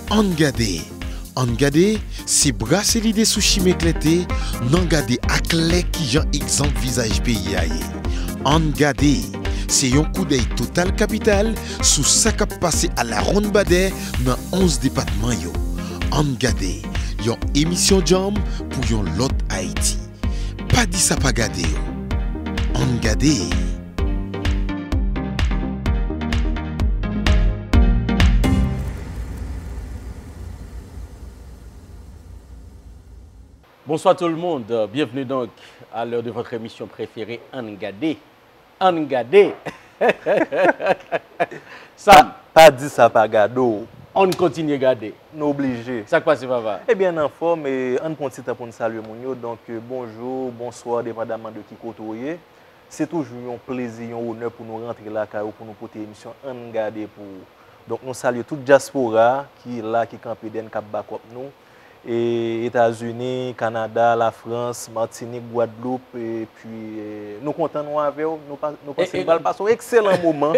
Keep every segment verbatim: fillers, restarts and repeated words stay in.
Ann Gade. Ann Gade, se brase lide sou chimen klète, n ann gade aklè kijan egzanp vizaj peyi a ye. Ann Gade, se yon koudèy total kapital sou sa k ap pase alawonnbadè nan onz depatman yo. Ann Gade, yon emisyon djanm pou yon lòt Ayiti. Pa di sa pa gade yo. Ann gade. Bonsoir tout le monde, bienvenue donc à l'heure de votre émission préférée, Ann Gade. Ann gade. Sam, pa, pa di sa pa gade w. Ann kontinye gade. Nou oblije. Sa k pase, papa? Ebyen, n anfòm, e ann pran ti tan pou n salye moun yo. Donk, e, bonjou, bonswa, depandamman de ki kote w ye. Se toujou yon plezi, yon onè pou nou rantre lakay ou, pou nou pote emisyon Ann Gade pou ou. Donk, nou salye tout dyaspora ki la, ki kanpe dèyè n, k ap bakòp nou. E Etazini, Kanada, Lafrans, Matinik, Gwadloup, epi, e, nou kontan nou avè w. Nou pa-, nou panse n pral pase yon ekselan moman.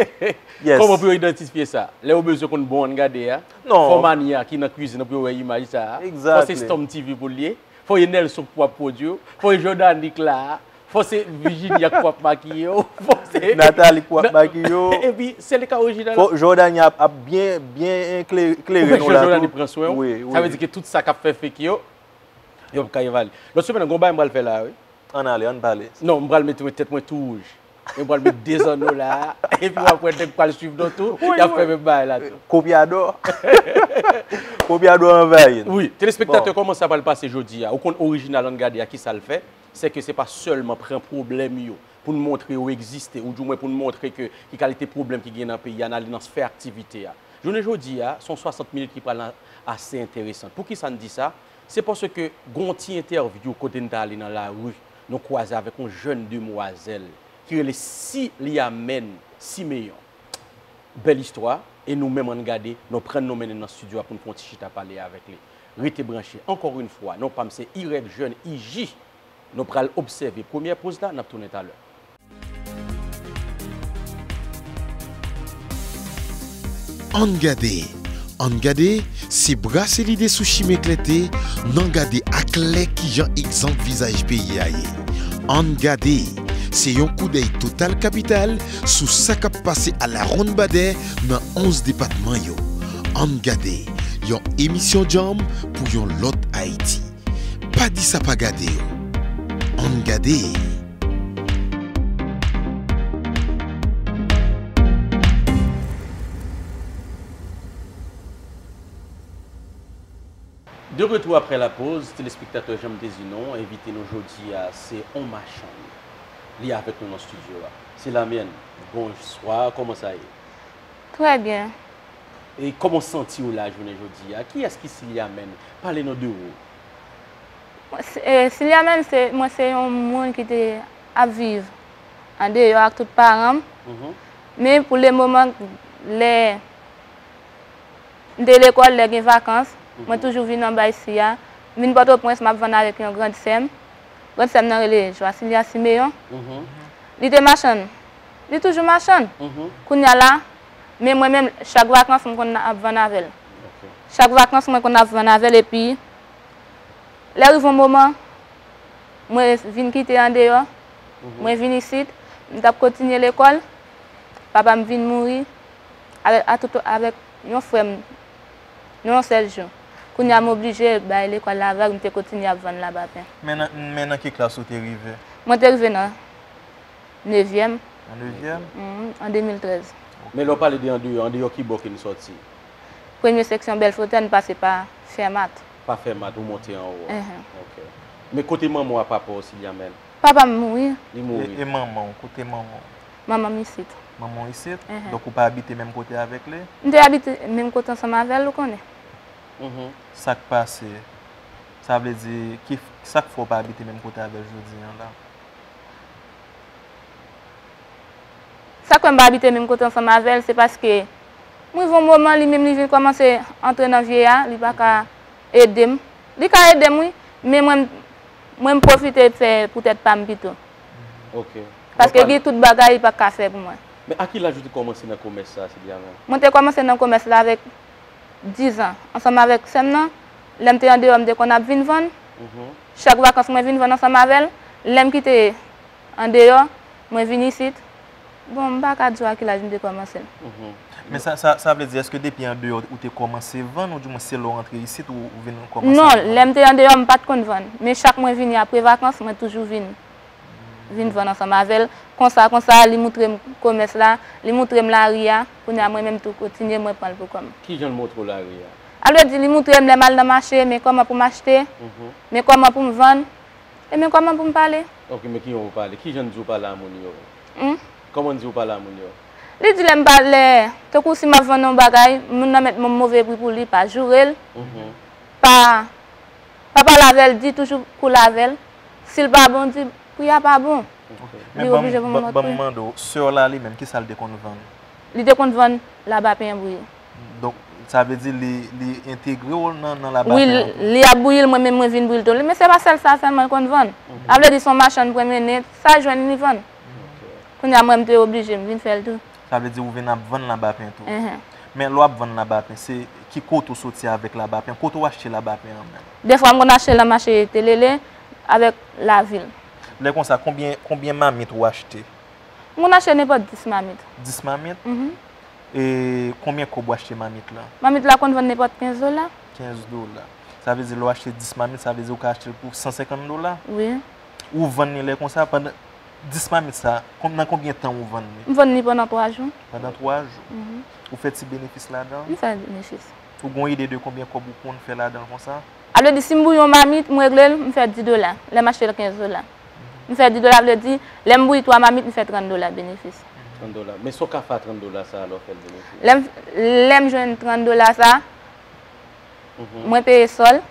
Yes. Kòman pou yo idantifye sa? Lè yo bezwen konn bon Ann Gade a, non, fò Mania ki nan kwizin nan pou yo wè imaj sa a. Fò se Storm T V pou l ye. Fò se Nelson k ap pwodui w. Fò se Jordany k la a. Fò se Virginia k ap makiye w. Fò se Nathalie k ap makiye w. Epi, se li ka orijinal. Fò Jordany ap, ap byen, byen klere, klere nou la tou. Jordany pran swen w. Wi, wi. Sa vle di ke tout sa k ap fè fake yo, yo p ka evale. Lòt semèn nan, gon bagay m pral fè la, wi. Ann ale, ann pale. Non, m pral mete mwen tèt mwen tou wouj. E m pral met de zanno la a, epi w ap wè nèg pral swiv nou tou, y ap fè menm bagay la tou. Kopyadò. Kopyadò anvayi n. Wi, telespektatè, kòman sa pral pase jodi a? Ou konn orijinal Ann Gade a, kisa l fè? Se ke se pa sèlman pran pwoblèm yo pou n montre yo egziste, oudimwen pou n montre ke ki kalite pwoblèm ki gen nan peyi a, n ale nan sfè aktivite a. Jounen jodi a, se yon swasant minit ki pral ase enteresan. Poukisa n di sa? Se paske gon ti entèvyou kote n t ale nan lari, nou kwaze avèk yon jèn demwazèl ki rele Siliamèn Simeyon. Bèl istwa, e nou menm Ann Gade, nou pran n, nou mennen l nan estidyo a pou n fè yon ti chita pale avèk li. Rete branche. Encore une fois, non pa m se Y Jeune I J. Nou pral obsève premyè poz la, n ap tounen talè. Ann gade. Ann gade, se brase lide sou chimen klète, n ann gade aklè kijan egzanp vizaj peyi a ye. Ann gade, se yon koudèy total kapital sou sa k ap pase alawonnbadè nan onz depatman yo. Ann gade, yon emisyon djanm pou yon lòt Ayiti. Pa di sa pa gade yo. Ann gade. De retour après la pause, telespektatè, jan m te di nou, envite nou jodi a, se on machann. Li avèk nou nan estidyo a. Siliamèn, bonswa, kòman sa ye? Trè byen. E kòman w santi w la jounen jodi a? Kiyès ki Siliamèn? Pale nou de ou. Mwen, se, e, Siliamèn, se, mwen se yon moun ki te ap viv andeyò ak tout paran m. Mhm. Men pou le moman, lè m te lekòl, lè gen vakans, mwen, mhm, toujou vin anba isi a. M vin Pòtoprens, m ap vann avèk yon grann sè m. Grann sè m nan rele Joasilia Simeyon. Mhm. Li te machann. Li toujou machann. Mhm. Kounye a la, men mwen menm, chak vakans, mwen konn ap vann avè l. Ok. Chak vakans, mwen konn ap vann avè l, epi lè rive yon moman, mwen vin kite andeyò, mhm, mwen vin isit, m t ap kontinye lekòl, papa m vin mouri, avèk, a tout, avèk yon frè m, nan yon sèl jou. Kounye a, m oblije bay lekòl la vag, m te kontinye ap vann labapen. Men nan, men nan ki klas ou te rive? Mwen te rive nan nevyèm. Nan nevyèm? Mhm, an de mil trèz. Men lè w pale de andeyò, andeyò ki bò ke n sòti? Premye seksyon Bèlfotèn, pase pa Fèmat. Pa Fèmat, ou monte anwo. Mhm. Ok. Men kote manman w ak papa w, Siliamèn? Papa m mouri. Li mouri. E, e manman w, kote manman w? Manman m isit. Manman w isit? Mhm. Donk ou pa abite menm kote avèk li? M te abite menm kote ansanm avè l, ou konnen. Mhm. Sa k pase? Sa vle di, ki, sa k fè w pa abite menm kote avè l jodi a la? Sa k fè m pa abite menm kote ansanm avè l, se paske m rive yon moman, li menm li vin kòmanse antre nan vye a, li pa ka ede m. Li ka ede m, wi, men mwen, mwen m pwofite fè pou tèt pa m pito. Ok. Paske gen tout bagay li pa ka fè pou mwen. Men a ki laj ou te kòmanse nan komès sa a, Siliamèn? Mwen te kòmanse nan komès la avèk dizan ansanm avèk sè m nan. Lè m te andeyò, m te konn ap vin vann. Chak vakans, mwen vin vann ansanm avè l. Lè m kite andeyò, mwen vin isit. Bon, m pa ka di w a ki laj m te kòmanse l. Men sa, sa, sa vle di, èske depi andeyò ou te kòmanse vann, oudimwen se lè w rantre isit ou, ou vin kòmanse ap vann? Non, lè m te andeyò, m pa t konn vann. Men chak mwen vini apre vakans, mwen toujou vin, vin vann ansanm avè l. Konsa, konsa, li moutre m komès la, li moutre m lari a. Kounye a, mwen menm tou kontinye, mwen pran l pou kò m. Kijan l moutre w lari a? A vle di, li moutre m lè m al nan mache, men kòman pou m achte, men kòman pou m vann, e men kòman pou m pale. Ok, men kijan w pale? Kijan l di w pale a moun yo? Hmm? Kòman l di w pale a moun yo? Li di lè m pale, tankou si m ap vann yon bagay, moun nan mèt yon move pri pou li, pa joure l, pa, pa pale avè l, di toujou koule avè l. Si l pa bon, di pri a pa bon. Li oblije ban m yon lòt pri. Ban m mande w, sè w la li menm, kisa l te konn vann? Li te konn vann labapen an bouyi. Donk, sa vle di li, li entegre w nan, nan labapen an tou? Wi, li ap bouyi l, mwen menm mwen vin bouyi l tou. Men se pa sèl sa sèlman l konn vann. A vle di se yon machann pwemenen, sa l jwenn li vann. Kounye a mwen m te oblije, m vin fè l tou. Sa vle di ou vin ap vann labapen tou? Enhen. Men lè w ap vann labapen, se ki kote w soti avèk labapen? Kote w achte labapen an menm? Defwa m konn achte l nan mache Telele avèk lavil. Lè konsa, konbyen, konbyen mamit ou achte? M konn achte nenpòt dis mamit. Dis mamit? Mhm. E konbyen kòb w achte mamit la? Mamit la konn vann nenpòt kenz dola. Kenz dola. Sa vle di lè w achte dis mamit, sa vle di ou ka achte l pou san senkant dola? Wi. Ou vann li lè konsa, pandan dis mamit sa, nan konbyen tan ou vann li? M vann li pandan twa jou. Pandan twa jou? Mhm. Ou fè ti benefis ladan l? M fè benefis. Ou gen yon ide de konbyen kòb ou konn fè ladan l konsa? A vle di si m bouyi yon mamit, m regle l, m fè dis dola. Lè m achte l kenz dola. M fè dis dola, vle di, lè m bouyi twa mamit, m fè trant dola benefis. Trant dola. Men sa w ka fè a trant dola sa a lè w fè l benefis? Lè m, lè m jwenn trant dola sa, mwen peye sòl,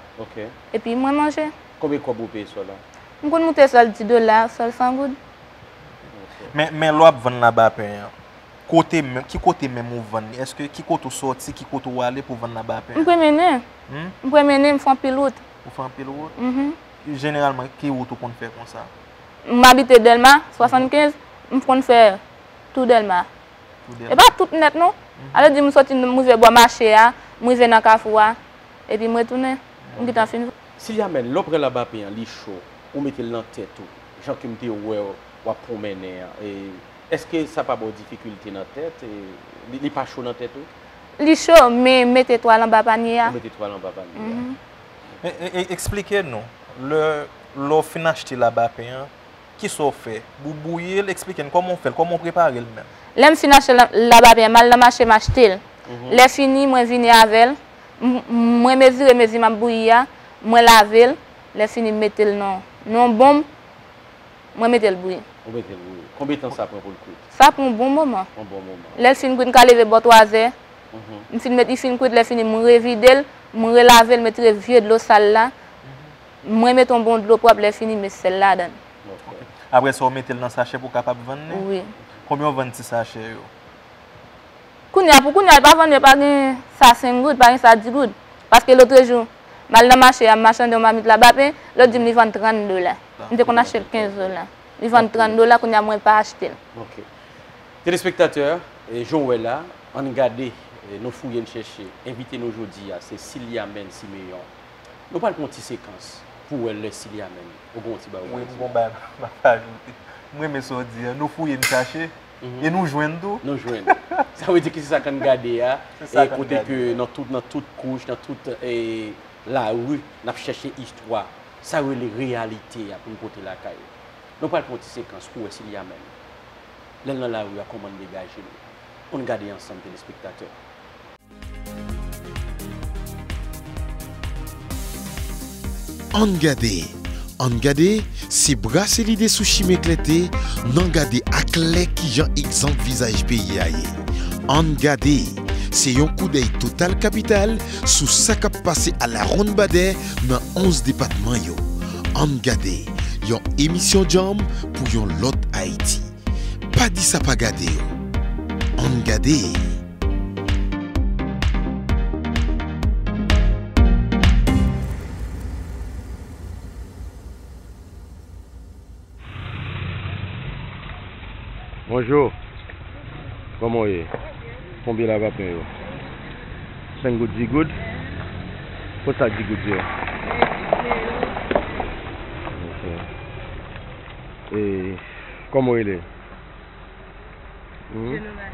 epi mwen manje. Konbyen kòb ou peye sòl la? M konn moute sòl dis dola, sòl san goud. Men, men lè w ap vann labapen an, kote menm, ki kote menm ou vann li? Èske ki kote ou sòti, ki kote ou ale pou w vann labapen an? M pwemenen. Hmm? M pwemenen, m fè anpil wout. Ou fè anpil wout? Mhm. Jeneralman, ki wout ou konn fè konsa? M abite Dèlma, swasannkenz, m konn fè tou Dèlma. Tou Dèlma. E pa tout nèt non. Mhm. A vle di m sòti, m rive bò mache a, m rive nan kafou a, epi m retounen. M gentan fin. Silyamen, lè w pran labapen an, li cho, ou mete l nan tèt ou, jan ke m te wè w ap pwonmennen an, e Èske sa pa ba w difikilte nan tèt? Li pa cho nan tèt ou? Li cho, men mete twal anba panye a. Ou mete twal anba panye a. E, e, eksplike nou, lè, lè w fin achte labapen an, kisa w fè? Ou bouyi l, eksplike n kòman w fè l, kòman w prepare l menm? Lè m fin achte labapen an, m al nan mache, m achte l. Lè fini, mwen vini avè l. Mwen mezire mezi m ap bouyi a, mwen lave l. Lè fini, m mete l nan yon bonm. Mwen mete l bouyi. Ou mete l bouyi. Konbyen tan sa pran pou l kwit? Sa pran yon bon moman. Yon bon moman. Lè l fin kwit, m ka leve bò twazè. M fin met, li fin kwit, lè fini, m revide l, m relave l, m retire vye dlo sal la. Mwen mete yon bon dlo pwòp, lè fini, m met sèl ladan l. Apre sa, ou mete l nan sachè pou w kapab vann li? Wi. Konbyen w vann ti sachè yo? Kounye a, pou kounye a, li pa vann, yo pa gen sa senk goud, pa gen sa dis goud. Paske lotrejou, m al nan mache a, m machande yon mamit labapen, lòt di m li vann trant dola. M te konn achte l kenz dola. Li vann trant dola, kounye a mwen pa achte l. Ok. Telespektatè, e, jan w wè la, ann gade, e, nou fouye n chèche. Envite nou jodi a, se Silyamen Simeon. Nou pral pran yon ti sekans pou w wè lè Silyamen, ou gen yon ti bagay ou vle di. Wi, m gen yon bagay m ap ajoute. M renmen sa w di a. Nou fouye, n chache, e nou jwenn tou. Nou jwenn. Sa vle di ke se sa k ann gade a, e kote ke nan tout, nan tout kouch, nan tout, e, lari, n ap chèche istwa. Sa yo rele reyalite a pou n pote lakay ou. Nou pral pran yon ti sekans pou w wè Silyamen. Lè l nan lari a, kòman l degaje l. Ann gade ansanm, telespektatè. Ann gade, Ann gade, se brase lide sou chimen klète, n ann gade aklè kijan egzanp vizaj peyi a ye. Ann gade, se yon koudèy total kapital sou sa k ap pase alawonnbadè nan onz depatman yo. Ann gade, yon emisyon djanm pou yon lòt Ayiti. Pa di sa pa gade yo. Ann gade. Bonjou. Kòman w ye? Konbyen labapen yo? Senk goud, dis goud? Kot sa dis goud yo? Ok. E, kòman w rele? Hmm? Djenola.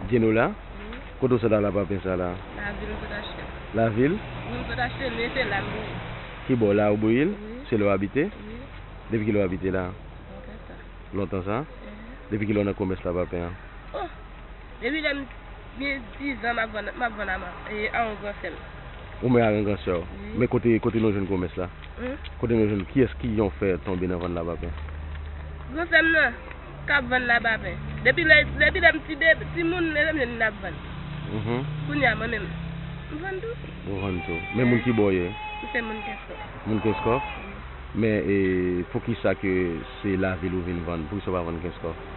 Djenola? Wi. Kote w sot al lapapen sa la? Lavil m sot achte. Lavil? Wi, m sot achte l, men se la m bouyi. Ki bò la ou bouyi l? Wi. Se la w abite? Wi. Depi kilè w abite la? Lontan sa. Lontan sa? Mhm. Depi kilè w nan komès lapapen an? Oh! Depi lè m gen dizan, m ap vann, m ap vann a ma-, e, a yon gran sè m. Ou menm ak yon gran sè w? Wi. Men kote, kote nou jwenn komès la? Hmm? Kote nou jwenn, kiyès ki yon fè tonbe nan vann lapapen? Gran sè m nan, k ap vann lapapen. Depi lè, depi lè m ti bebe, timoun, e menm li n ap vann. Mhm. Kounye a, mwen menm, m vann tou. Ou vann tou. Men moun ki bò w ye? M se moun Kenskòf. Moun Kenskòf? Wi. Men, e, poukisa ke se lavil ou vin vann? Poukisa w pa vann Kenskòf?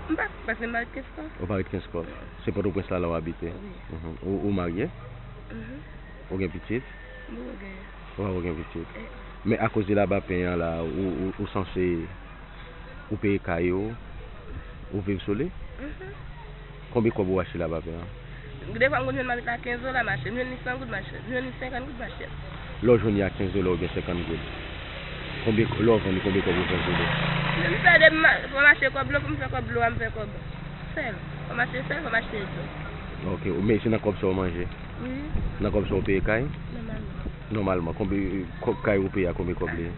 M pa, paske m pa ret Kenskòf. Ou pa ret Kenskòf? Se Pòtoprens la, la w abite? Wi. Mhm. Ou, ou marye? Mhm. Ou gen pitit? Mwen gen. Ou pa gen pitit? Eh. Men akoz de lapapen an la, ou, ou, ou sanse, ou peye kay ou, ou viv sou li? Mhm. Konbyen kòb ou achte lapapen an? Defwa m konn jwenn m a kenz dola, m achte. M jwenn li san goud, m achte. M jwenn li senkant goud, m achte. Lè w jwenn li a kenz dola oubyen senkant goud, konbyen, lè w vann li, konbyen kòb ou fè sou li? M fè de, m a-, fò m achte kòb dlo, pou m fè kòb dlo a, m fè kòb sèl. Fò m achte sèl, fò m achte dlo. Ok, men se nan kòb sa w manje? Wi. Nan kòb sa w peye kay? Nòmalman. Nòmalman, konbyen, kòb kay ou peye a, konbyen kòb li ye?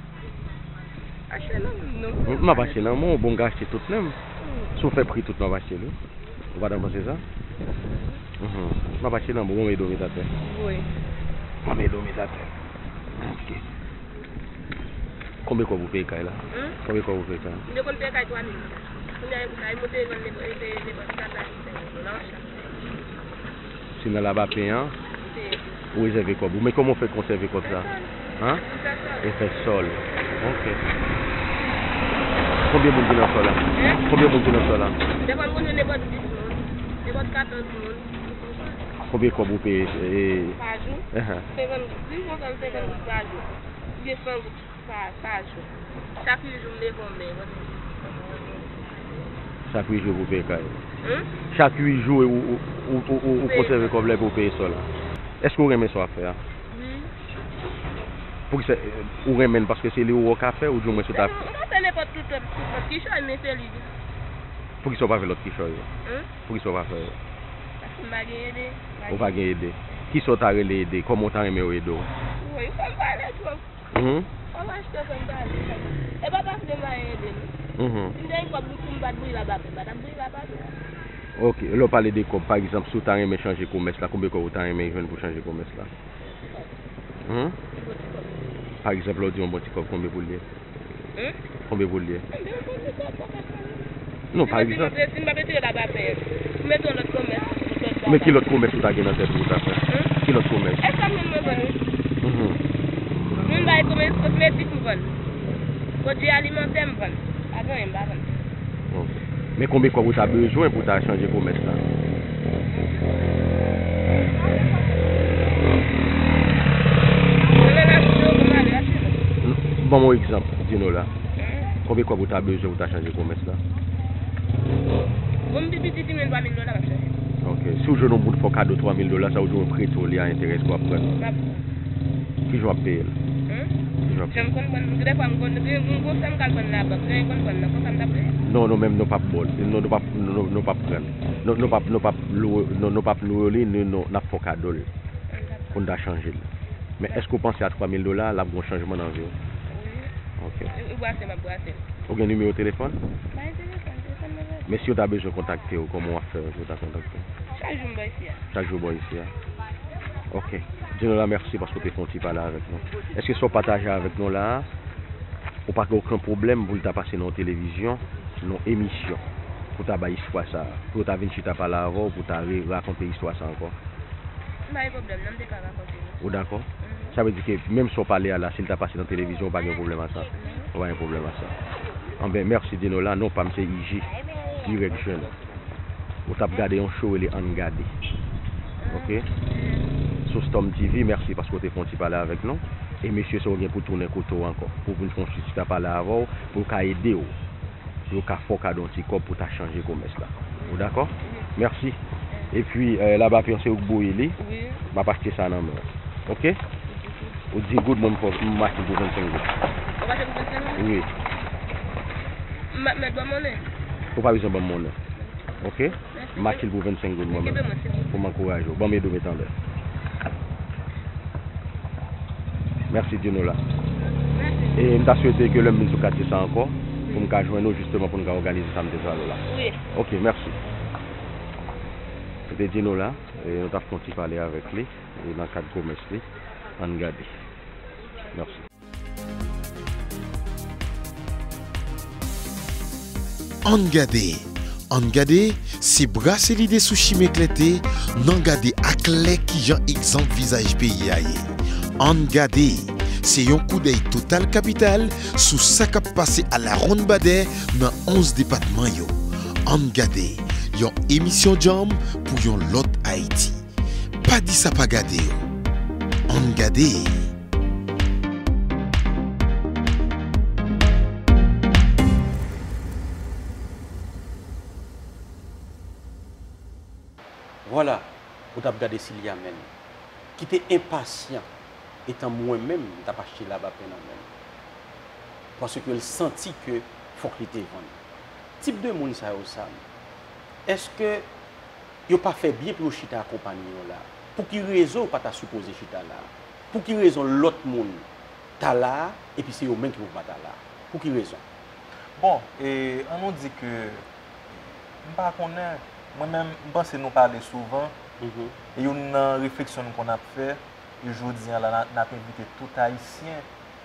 Achte nan men m non. M, m ap achte nan men w, bon, m ka achte tout menm. Hmm. Si w fè pri tout, m ap achte li. Ou pa t ap panse sa? Mhm. M ap achte nan men w, bon, m ede w met atè. Wi. M ap ede w met atè. Ok. Konbyen kòb ou peye kay la? Hmm? Konbyen kòb ou peye kay la? M te konn peye kay twa mil. Kounye a, kay mwen peye vann li, li peye li vann kat la, li peye la. Se nan lapapen an, ou rezève kòb ou. Men kòman w fè konsève kòb sa? Hein? Ou fè sòl. Ok. Konbyen moun ki nan sòl la? Hein? Konbyen moun ki nan sòl la? Defwa m konn jwenn nenpòt dis moun, nenpòt katòz moun. Konbyen kòb ou peye, eh? Pa jou? Ahan. Senkant goud. Dis moun senkant goud pa jou. Oubyen san goud. Pa, pa jou. Chak uit jou m leve yon men. Chak uit jou pou peye kay. Hmm? Chak uit jou ou, ou, ou, ou, ou konsève kòb la epi ou peye sòl la. Èske ou renmen sa w ap fè a? Wi. Poukisa, eh, ou renmen l paske se li ou wè w ka fè oudimwens ou ta... Mwen ka fè nenpòt tout lòt, tout lòt kichòy, men se li. Poukisa w pa fè lòt kichòy yo? Hmm? Poukisa w pa fè yo? Paske m pa gen ede. Ou pa gen ede. Kisa w ta rele ede? Kòman w ta renmen yo ede w? Woy, fò m pale twòp. Mhm. Fò m achte, fò m pale. E pa paske m pa gen ede non. Mhm. Si m te gen kòb pou m pa t bouyi lapapen, m pa t ap bouyi lapapen. Ok, lè w pale de kòb, pa egzanp, si w ta renmen chanje komès la, konbyen kòb ou ta renmen jwenn pou chanje komès la? Hmm? Yon bon ti kòb. Pa egzanp, lè w di yon bon ti kòb, konbyen pou l ye? Hmm? Konbyen pou l ye? Yon bon ti kòb, pa ka chanje. Non, pa egzanp. Si m pa retire lapapen, si m mete yon lòt komès, yon lòt bagay. Men ki lòt komès ou ta gen nan tèt ou, ou ta fè? Hmm? Ki lòt komès? Èske m jwenn mwen vann, wi. Mhm. Mwen bay komès kosmetik m vann. Pwodui alimantè m vann. Pa gen anyen m pa vann. Ok. Men konbyen kòb ou ta bezwen pou w ta chanje komès la? Ban m yon egzanp, Dinola. Konbyen kòb ou ta bezwen pou w ta chanje komès la? Bon, m pi piti, si m jwenn twa mil dola, m ap chanje. Ok. Si w jwenn yon bout fò kado twa mil dola, sa w di w prete w li a enterè, èske w ap pran l? M ap pran. Ki jan w ap peye l? Hmm? Ki jan w ap... Jan m konn pran l, gen de fwa m konn, gen yon konsè m ka al pran nan labank, gen yon konn pran nan, konsa m t ap peye. Non, nou menm nou p ap ba w l. Non, nou p ap, nou, nou p ap pran l. Nou, nou p ap, nou p ap lwe, nou, nou p ap lwe w li, nou, nou, n ap fè w kado l. Pou n ta chanje l. Men èske w panse a twa mil dola, l ap gen yon chanjman nan vi w? Wi. Ok. E, e brase m ap brase l. Ou gen nimewo telefòn? Pa gen telefòn, telefòn mwen pa gen. Men si yo ta bezwen kontakte w, kòman w ap fè pou yo ta kontakte w? Chak jou m bò isi a. Chak jou w bò isi a. Ok. Dinola, mèsi paske w te fè yon ti pale avèk nou. Èske sa w pataje avèk nou la a, ou pa gen okenn pwoblèm pou l ta pase nan yon televizyon, nan yon emisyon, pou ta bay istwa sa a, pou yo ta vin chita pale avè w, pou ta re-, rakonte istwa sa a ankò? M pa gen pwoblèm, non, m te ka rakonte l. Ou dakò? Mhm. Sa vle di ke menm sa w pale a la, si l ta pase nan televizyon, ou pa gen pwoblèm a sa? Non. Ou pa gen pwoblèm a sa. Anben, mèsi Dinola, non pa m se I G, Dirèk Jèn. Ou t ap gade yon show rele Ann Gade. Ok? Mhm. Sou Storm T V, mèsi paske w te fè yon ti pale avèk nou. E mesye sa w gen pou tounen kote w ankò, pou vin fè yon ti chita pale avè w, pou l ka ede w. Pou yo ka fè w kado yon ti kòb pou ta chanje komès la. Ou dakò? Mèsi. Epi, eh, labapen an se ou k bouyi li. Wi. M ap achte sa nan men w. Oke? Ou di goud, mwen m fè, m achte l pou vennsenk goud. Ou achte pou vennsenk goud? Wi. M ap mèt ban m monnen? Ou pa bezwen ban m monnen. Oke? Mèsi. M achte l pou vennsenk goud mwen menm. Kenbe mwen, silvouplè. Pou m ankouraje w. Ban m ede w met anlè. Mèsi, Dinola. Mèsi. E m ta swete ke lè m vin sou katye sa ankò, pou m ka jwenn ou jisteman pou n ka òganize sa m te pale w la. Wi. Oke, mèsi. Se te Dinola, e nou t ap fè yon ti pale avèk li, e nan kad komès li. Ann gade. Mèsi. Ann gade, ann gade, se brase lide sou chimen klète, n an gade aklè kijan egzanp vizaj peyi a ye. Ann gade, se yon koudèy total kapital sou sa k ap pase alawonnbadè nan onz depatman yo. Ann gade, yon emisyon djanm pou yon lòt Ayiti. Pa di sa pa gade w. Ann gade. Vwala, ou t ap gade Silya menm, ki te enpasyan, etan mwen menm, m t ap achte labapen nan men l. Paske l santi ke fòk li te vann. Tip de moun sa yo, Sam, èske yo pa fè byen pou yo chita akonpanye yo la? Pou ki rezon yo pa ta sipoze chita la? Pou ki rezon lòt moun ta la a, epi se yo menm ki pou pa ta la? Pou ki rezon? Bon, e, an nou di ke, m pa konnen, mwen menm, m panse nou pale souvan, e youn nan refleksyon n konn ap fè, e jodi a la, n a-, n ap envite tout Ayisyen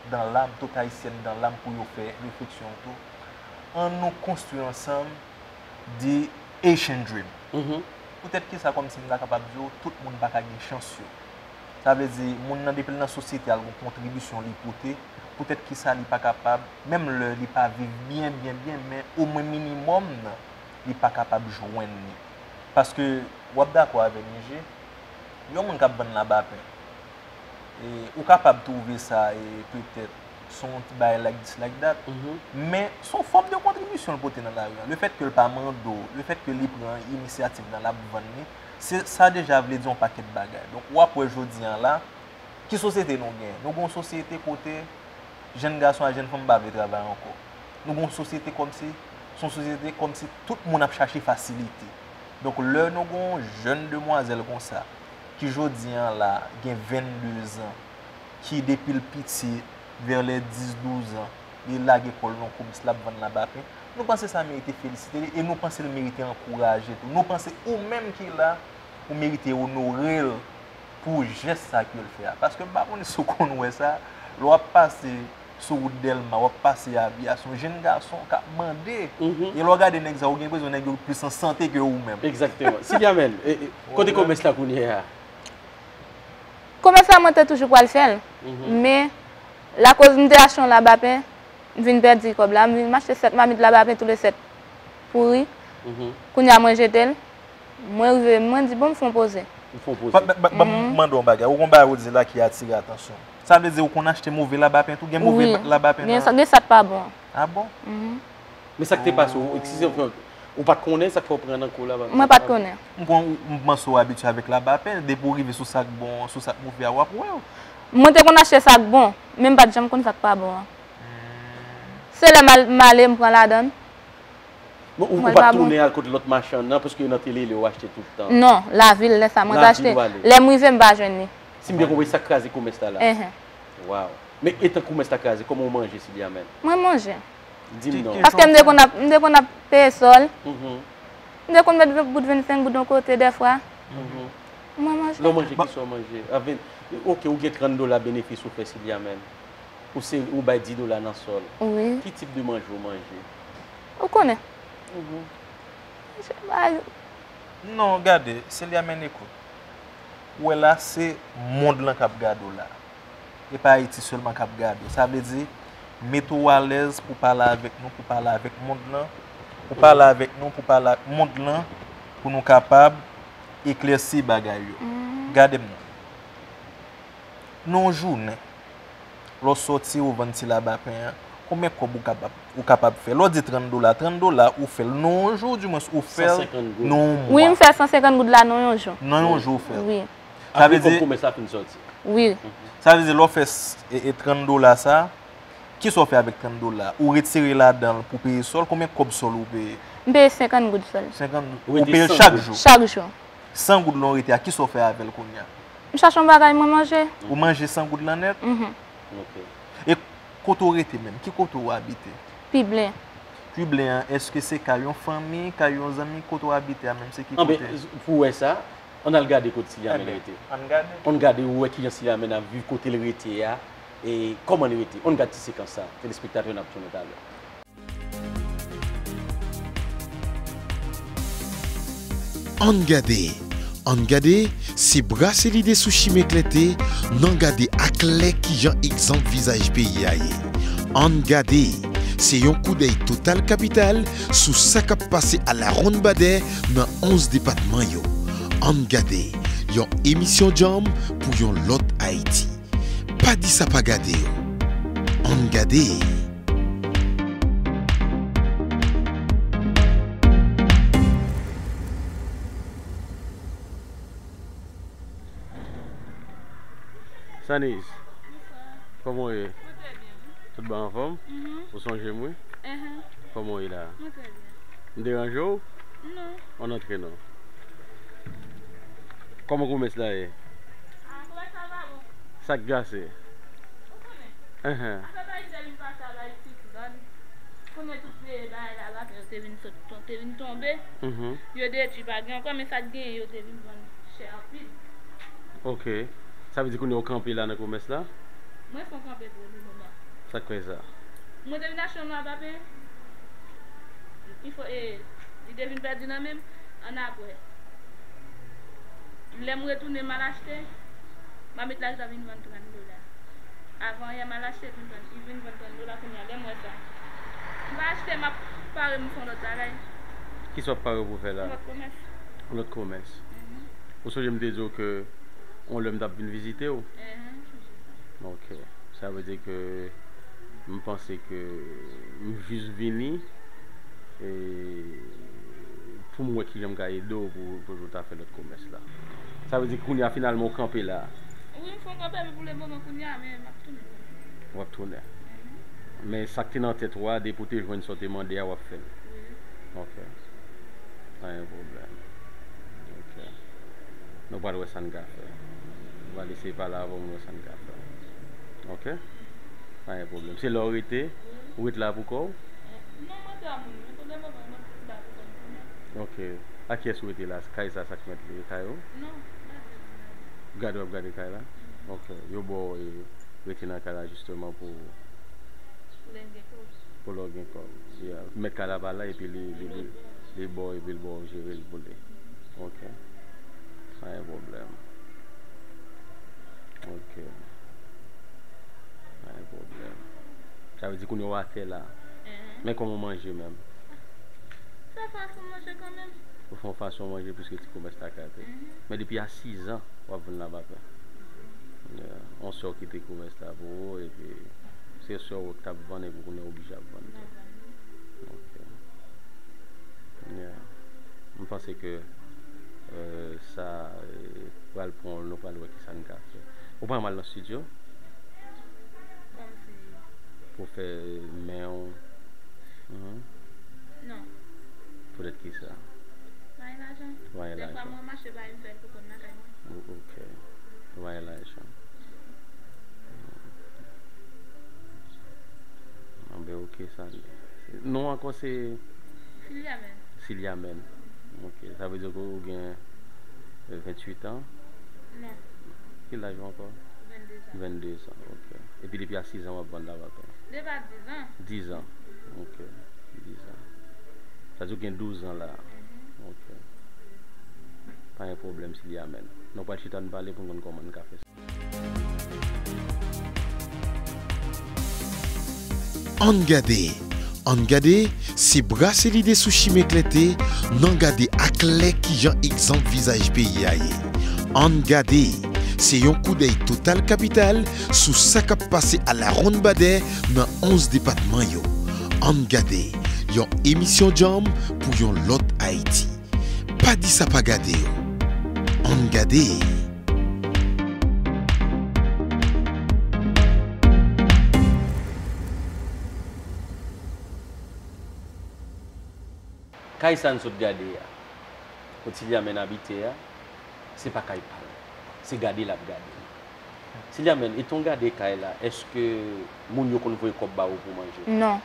dan lam, tout Ayisyèn dan lam pou yo fè refleksyon tou. An nou konstwi ansanm the Haitian dream. Poutèt kisa, kòmsi m ta kapab di w, tout moun pa ka gen chans yo. Sa vle di, moun nan, depi l nan sosyete a, l gon kontribisyon li pote. Poutèt kisa li pa kapab, menm lè li pa viv byen, byen, byen, men omwen minimòm nan, li pa kapab jwenn li? Paske, w ap dakò avè m, J J, yon moun k ap vann labapen, e, ou kapab twouve sa, e, petèt, se yon ti bagay like this, like that. Men, se yon fòm de kontribisyon l pote nan lari a. Lefètke l pa mande w, lefètke li pran inisyativ nan l ap vann li, se, sa deja vle di yon pakèt bagay. Donk, w ap wè jodi a la, ki sosyete nou genyen? Nou gen yon sosyete kote jèn gason ak jèn fanm pa vle travay ankò. Nou gen yon sosyete kòmsi, se yon sosyete kòmsi tout moun ap chache fasilite. Donk, lè nou gen yon jèn demwazèl konsa, ki jodi a la gen vennde zan, ki depi l piti, vè lè dis, douz an, li lage kò l nan koumès, l ap vann labapen, nou panse sa merite felisite li e nou panse l merite ankouraje tou. Nou panse ou menm ki la, ou merite onore l pou jès sa ke l fè a. Paske m pa konnen si w konn wè sa, lè w ap pase sou wout Dèlma, w ap pase Aviyasyon, jèn gason k ap mande. E lè w gade nèg sa yo, ou gen enpresyon nèg yo plis an sante ke ou menm. Egzakteman. Silya menm, e, e, kote komès la kounye a? Komès la, mwen te toujou pral fè l. Men, lakoz m te achte yon labapen, m vin pèdi kòb la, m vin m achte sèt mamit labapen, tou le sèt pouri. Kounye a, mwen jete l. Mwen rive, mwen di, bon, m fè yon poze. Ou fè yon poze. Ban m mande w yon bagay. Ou gon bagay ou di la ki atire atansyon m. Sa vle di ou konn achte move labapen tou? Gen move labapen nan? Wi, gen sa, gen sa k pa bon. A bon? Men sa k te pase w, eskize m, ou pa t konnen sa k fè w pran nan kou labapen? Mwen pa t konnen. M konn, m panse w abitye avèk labapen, depi w rive sou sa k bon, sou sa k move a, w ap wè w. Mwen te konn achte sa k bon, men m pa t janm konn sa k pa bon an. Se lè m al, m ale, m pran ladan l. Bon, ou, ou pa t tounen al kot lòt machann nan, paske yo nan tele, lè yo achte tout tan? Non, lavil, lè sa, mwen te achte. Lavil ou ale? Lè m rive, m pa jwenn li. Si m byen konprann, sa k kraze komès la la? Enhen. Waw. Men etan komès la kraze, kòman w manje, Silya menm? Mwen manje. Di m non. Paske m te konn ap, m te konn ap peye sòl. M te konn met bout vennsenk goud yon kote dèfwa. Mwen manje. Lè w manje, kisa w manje? A ven, oke, ou gen trant dola benefis ou fè, Silya menm. Ou se, ou bay dis dola nan sòl. Wi. Ki tip de manje ou manje? Ou konnen. Manje bay. Non, gade, Silya menm, ekout. Ou wè la, se mond lan k ap gade w la. E pa Ayiti sèlman k ap gade w. Sa vle di, mete w alèz pou pale avèk nou, pou pale avèk mond lan, pou pale avèk nou, pou pale ak mond lan, pou nou kapab eklèsi bagay yo. Gade m non. Nan yon jounen, lè w sòti, ou vann ti labapen an, Konbyen kòb ou kapab, ou kapab fè? Lè w di trant dola, trant dola ou fè l nan yon jou, dimwens ou fè l nan yon mwa. Wi, m fè san senkant goud la nan yon jou. Nan yon jou ou fè l. Wi. Sa vle di, kòb komès la fin sòti. Wi. Sa vle di, lè w fè s-, e, e trant dola sa, kisa w fè avèk trant dola? Ou retire ladan l pou peye sòl? Konbyen kòb sòl ou peye? M peye senkant goud sòl. Senkant goud. Ou peye l chak jou? Chak jou. San goud lan w rete a, kisa w fè avè l kounye a? M chache yon bagay mwen manje. Ou manje san goud lan nèt? Mhm. Ok. E kote w rete menm? Ki kote w abite? Piblen. Piblen an, èske se kay yon fanmi, kay yon zanmi? Kote w abite a menm, se ki kote? Anben, pou w wè sa, ann al gade kote Silyamen rete. Ann gade. Ann gade, ou wè kijan Silyamen ap viv, kote l rete a, e kòman l rete. Ann gad ti sekans sa, telespektatè yo, n ap tounen talè. Ann gade, ann gade, se Brasserie de Sushi Meclette, n ann gade aklè kijan egzanp vizaj peyi a ye. Ann gade, se yon koudèy total kapital sou sa k ap pase alawonnbadè nan onz depatman yo. Ann gade, yon emisyon djanm pou yon lòt Ayiti. Pa di sa pa gade yo. Ann gade. Saniz, kòman w ye? Tout bon anfòm? Ou sonje m, wi. Kòman w ye la? M deranje w? Non. Ann antre non. Kòman komès la ye? Ah, komès la pa bon. Sa k gase? Ou konnen. Afè Payizyen vin pase al Ayiti, tout zòn. Konnen tout vye bagay la, lapen yo te vin sot, te vin tonbe. Yo detwi, pa gen ankò, men sa k genyen, yo te vin vann chè anpil. Ok. Sa vle di kounye a w kanpe la nan komès la? Mwen fon kanpe pou le moman. Sa k fè sa? Mwen te vin achte yon lwa pape. Li fo, e, li te vin pèdi nan men m. Annapre, lè m retounen, m al achte, mamit la gentan vin vann trant dola. Avan yè, m al achte, li vin vann, li vin vann trant dola, kounye a, lè m wè sa, m pa achte, m ap pare m fè yon lòt bagay. Kisa w ap pare w pou fè la? Yon lòt komès. Yon lòt komès. Mhm. Ou sonje m te di w ke yon lè m t ap vin vizite w? Mhm, m sonje sa. Ok. Sa vle di ke m panse ke m jis vini, e, pou m wè kijan m ka ede w pou, pou w ta fè lòt komès la. Sa vle di kounye a, finalman, w kanpe la. Wi, m fon kanpe, men pou le moman, kounye a, men m ap tounen. W ap tounen. Mhm. Men sa k te nan tèt ou a, depi w te jwenn sa w te mande a, w ap fè l. Wi. Ok. Pa gen pwoblèm. Ok. Nou pral wè sa n ka fè. Nou pral eseye pale avè w, nou wè sa n ka fè. Ok? Pa gen pwoblèm. Se la w rete? Ou ret la pou kò w? Non, mwen te a moun, mwen te devan, mwen te la pou kò m kounye a. Ok. A kiyès ou rete la? Kay sa, sa k mèt li? E kay ou? Non, gade. Gade, w ap gade kay la? Ok. Yo ba w, e, rete nan kay la jisteman pou Pou lè m gen kòb. Pou lè w gen kòb. Yeah. Mèt kay la pa la, epi li, li, li, li ba w, epi l ba w jere l pou li. Ok. Pa gen pwoblèm. Ok. Pa gen pwoblèm. Sa vle di kounye a w atè la. Mhm. Men kòman w manje menm? Fè fason manje kanmenm. Ou fè yon fason manje piske ti komès la ka fèt. Mhm. Men depi a sizan, w ap vann lavapen. Yeah. Yon sè w kite komès la pou ou, epi se sè w k t ap vann, epi kounye a w oblije ap vann tou. Ok. Yeah. M panse ke, euh, sa, euh, pral pran, nou pral wè kisa n ka fè. Ou pa mal nan estidyo? Kòmsi. Pou fè men w. Mhm. Non. Poutèt kisa? Pa gen lajan. Pa gen lajan. Dèfwa mwen mache bay m fè l pou kò m lakay mwen. O-, ok. Pa gen lajan. Anben, ok, sa. Non, ankò se? Silyamen. Silyamen. Ok. Sa vle di ke ou gen, euh, venntuit an? Non. Ki laj ou ankò? Vennde zan. Vennde zan, ok. Epi depi a sizan w ap vann lavapen? Depi a dizan. Dizan. Ok. Dizan. Sa di w gen douzan la. Mhm. Ok. Pa gen pwoblèm, Silyamen. Nou pral chita n pale pou n konn kòman n ka fè sa. Ann gade, ann gade, se Brasserie de Sushi Meclette, n ann gade aklè kijan egzanp vizaj peyi a ye. Ann gade, Se yon koudèy Total Capital sou sa k ap pase a la Ronn Badè nan onz depatman yo. Ann gade, yon emisyon djanm pou yon lòt Ayiti. Pa di sa pa gade yo. Ann gade. Kay sa n sot gade a, kot Siliamèn abite a, se pa kay pa l. Se gade l ap gade. Siliamèn, e tan w gade kay la, èske moun yo konn voye kòb ba ou pou manje? Non.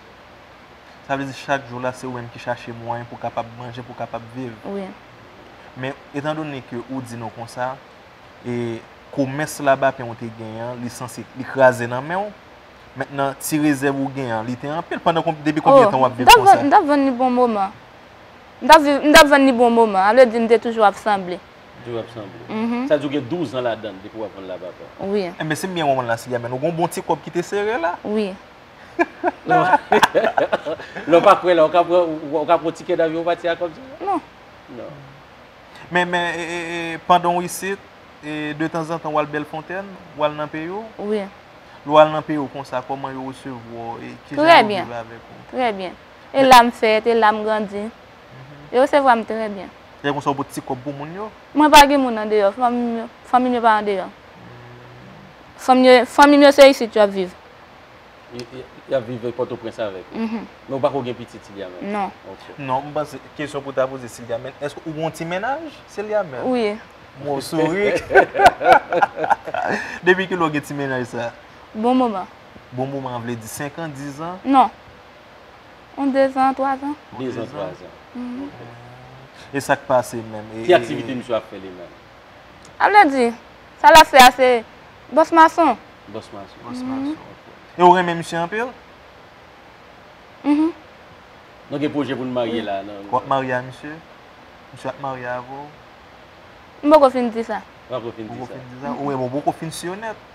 Sa vle di chak jou la, se ou menm ki chache mwayen pou w kapab manje, pou w kapab viv. Wi. Men, etandone ke ou di nou konsa, e komès labapen ou te genyen an, li sanse, li kraze nan men w. Mentnan, ti rezèv ou genyen an, li te anpil. Pandan konb-, depi konbyen tan w ap viv konsa? M t ap vann, m t ap vann li bon moman. M t ap viv, m t ap vann li bon moman. A vle di, m te toujou ap sanble. Toujou ap sanble. Mhm. Sa di w gen douz an ladan l depi w ap vann labapen. Wi. Enben, si m byen konprann la, Siliamèn, ou gen yon bon ti kòb ki te sere la? Wi. Lè w pa kwè la, ou ka pran, ou ka pran tikè davyon pati a kòb sa? Non. Non. Men, men, e, e, e, pandan w isit, e, detanzantan w al Bèlfontaine, w al nan peyi w? Wi. Lè w al nan peyi w konsa, kòman yo resevwa w e kijan yo viv avèk ou? Trè byen. E la m fèt, e la m grandi. Mhm. Yo resevwa m trè byen. Se konsa w pote ti kòb pou moun yo? Mwen pa gen moun andeyò, fanmi m yo, fanmi m yo pa andeyò. Fanmi yo, fanmi m yo se isit yo ap viv. Y, y, y ap viv Pòtoprens avèk ou? Mhm. Men ou pako gen pitit, Siliamèn? Non. Ok. Non, m panse kesyon pou ta poze Siliamèn, èske ou gon ti mennaj, Siliamèn? Wi. Mwen w souri. Depi kilè w gen ti mennaj sa? Bon moman. Bon moman, vle di senk an, diz an? Non. Yon dezan, twazan. Dezan, twazan. Mhm. Ok. E sa k pase menm? E, ki e, aktivite e misye ap fè li menm? A vle di, sa l ap fè a se bòs mason. Bòs mason. Bòs mason. Mhm. Ok. E ou renmen misye anpil? Mhm. Nou gen pwoje pou n marye la, non? W ap marye a misye? Misye ap marye avè w? M poko fin di sa. Poko fin di sa. Poko fin di sa? Ou menm ou poko fin si w nèt?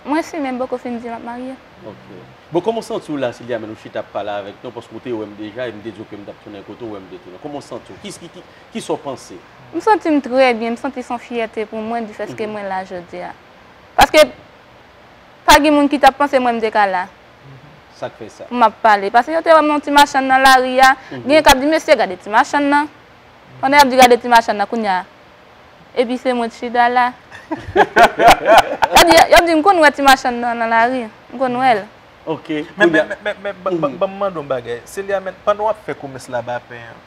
Mwen si, men m poko fin di m ap marye. Ok. Bon, kòman w santi w la, Siliamèn, ou chita ap pale avèk nou, paske w te wè m deja, e m te di w ke m t ap tounen kote w, wè m te tounen. Kòman w santi w? Ki, ki, ki, kisa w panse? M santi m trè byen, m santi se yon fyète pou mwen, difèske mwen la jodi a. Paske pa gen moun ki t ap panse mwen m te ka la. Sa k fè sa? M ap pale. Paske yo te wè m yon ti machann nan lari a. Mhm. Gen k ap di, "Mesye, gade ti machann nan." Pandan y ap di, "Gade ti machann nan," kounye a, epi se mwen k chita la. Y ap di, y ap di, "M konn wè ti machann nan nan lari. M konn wè l." Ok. Men, men, men, men, men, ban, ban, ban m mande w yon bagay. Siliamèn, pandan w ap fè komès labapen an,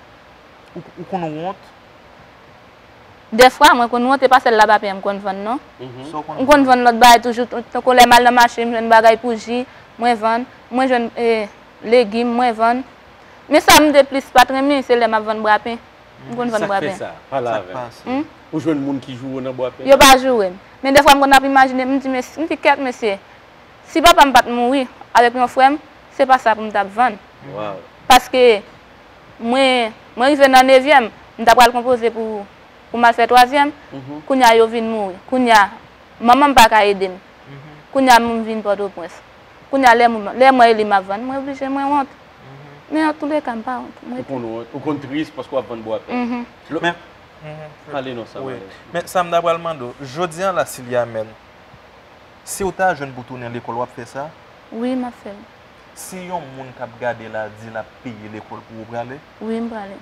ou, ou konn wont? Dèfwa, mwen konn wont, e pa sèl labapen an m konn vann, non. Mhm. M konn vann lòt bagay toujou, t-, tankou lè m al nan mache, m jwenn bagay pou ji, mwen vann, mwen jwenn, e, legim, mwen vann. Men sa m te plis pa t renmen, se lè m ap vann brapen. M konn vann brapen. Sa k fè sa? Pale avè m. Ou jwenn moun ki joure w nan brapen? Yo pa joure m. Men dèfwa m konn ap imajine, m di, "Mes-, m di, kèt mesye, si papa m pa t mouri avèk yon frè m, se pa sa pou m t ap vann." Wow. Paske mwen, mwen rive nan nevyèm, m ta pral konpoze pou, pou m al fè twazyèm. Mhm. Kounye a yo vin mouri. Kounye a, manman m pa ka ede m. Mhm. Kounye a m vin Pòtoprens. Kounye a lè moun, lè m wè li m ap vann, mwen oblije mwen wont. Mhm. Men antouleka, m pa wont. Mwen... Ou konn wont, ou konn tris paske w ap vann bwapen. Mhm. Men, mhm. Pale non, sa, wi. Men sa m ta pral mande w, jodi a la, Siliamèn, si w ta jwenn pou tounen lekòl, w ap fè sa? Wi, m ap fè l. Si yon moun k ap gade la di l ap peye lekòl pou ou, prale? Wi, m prale.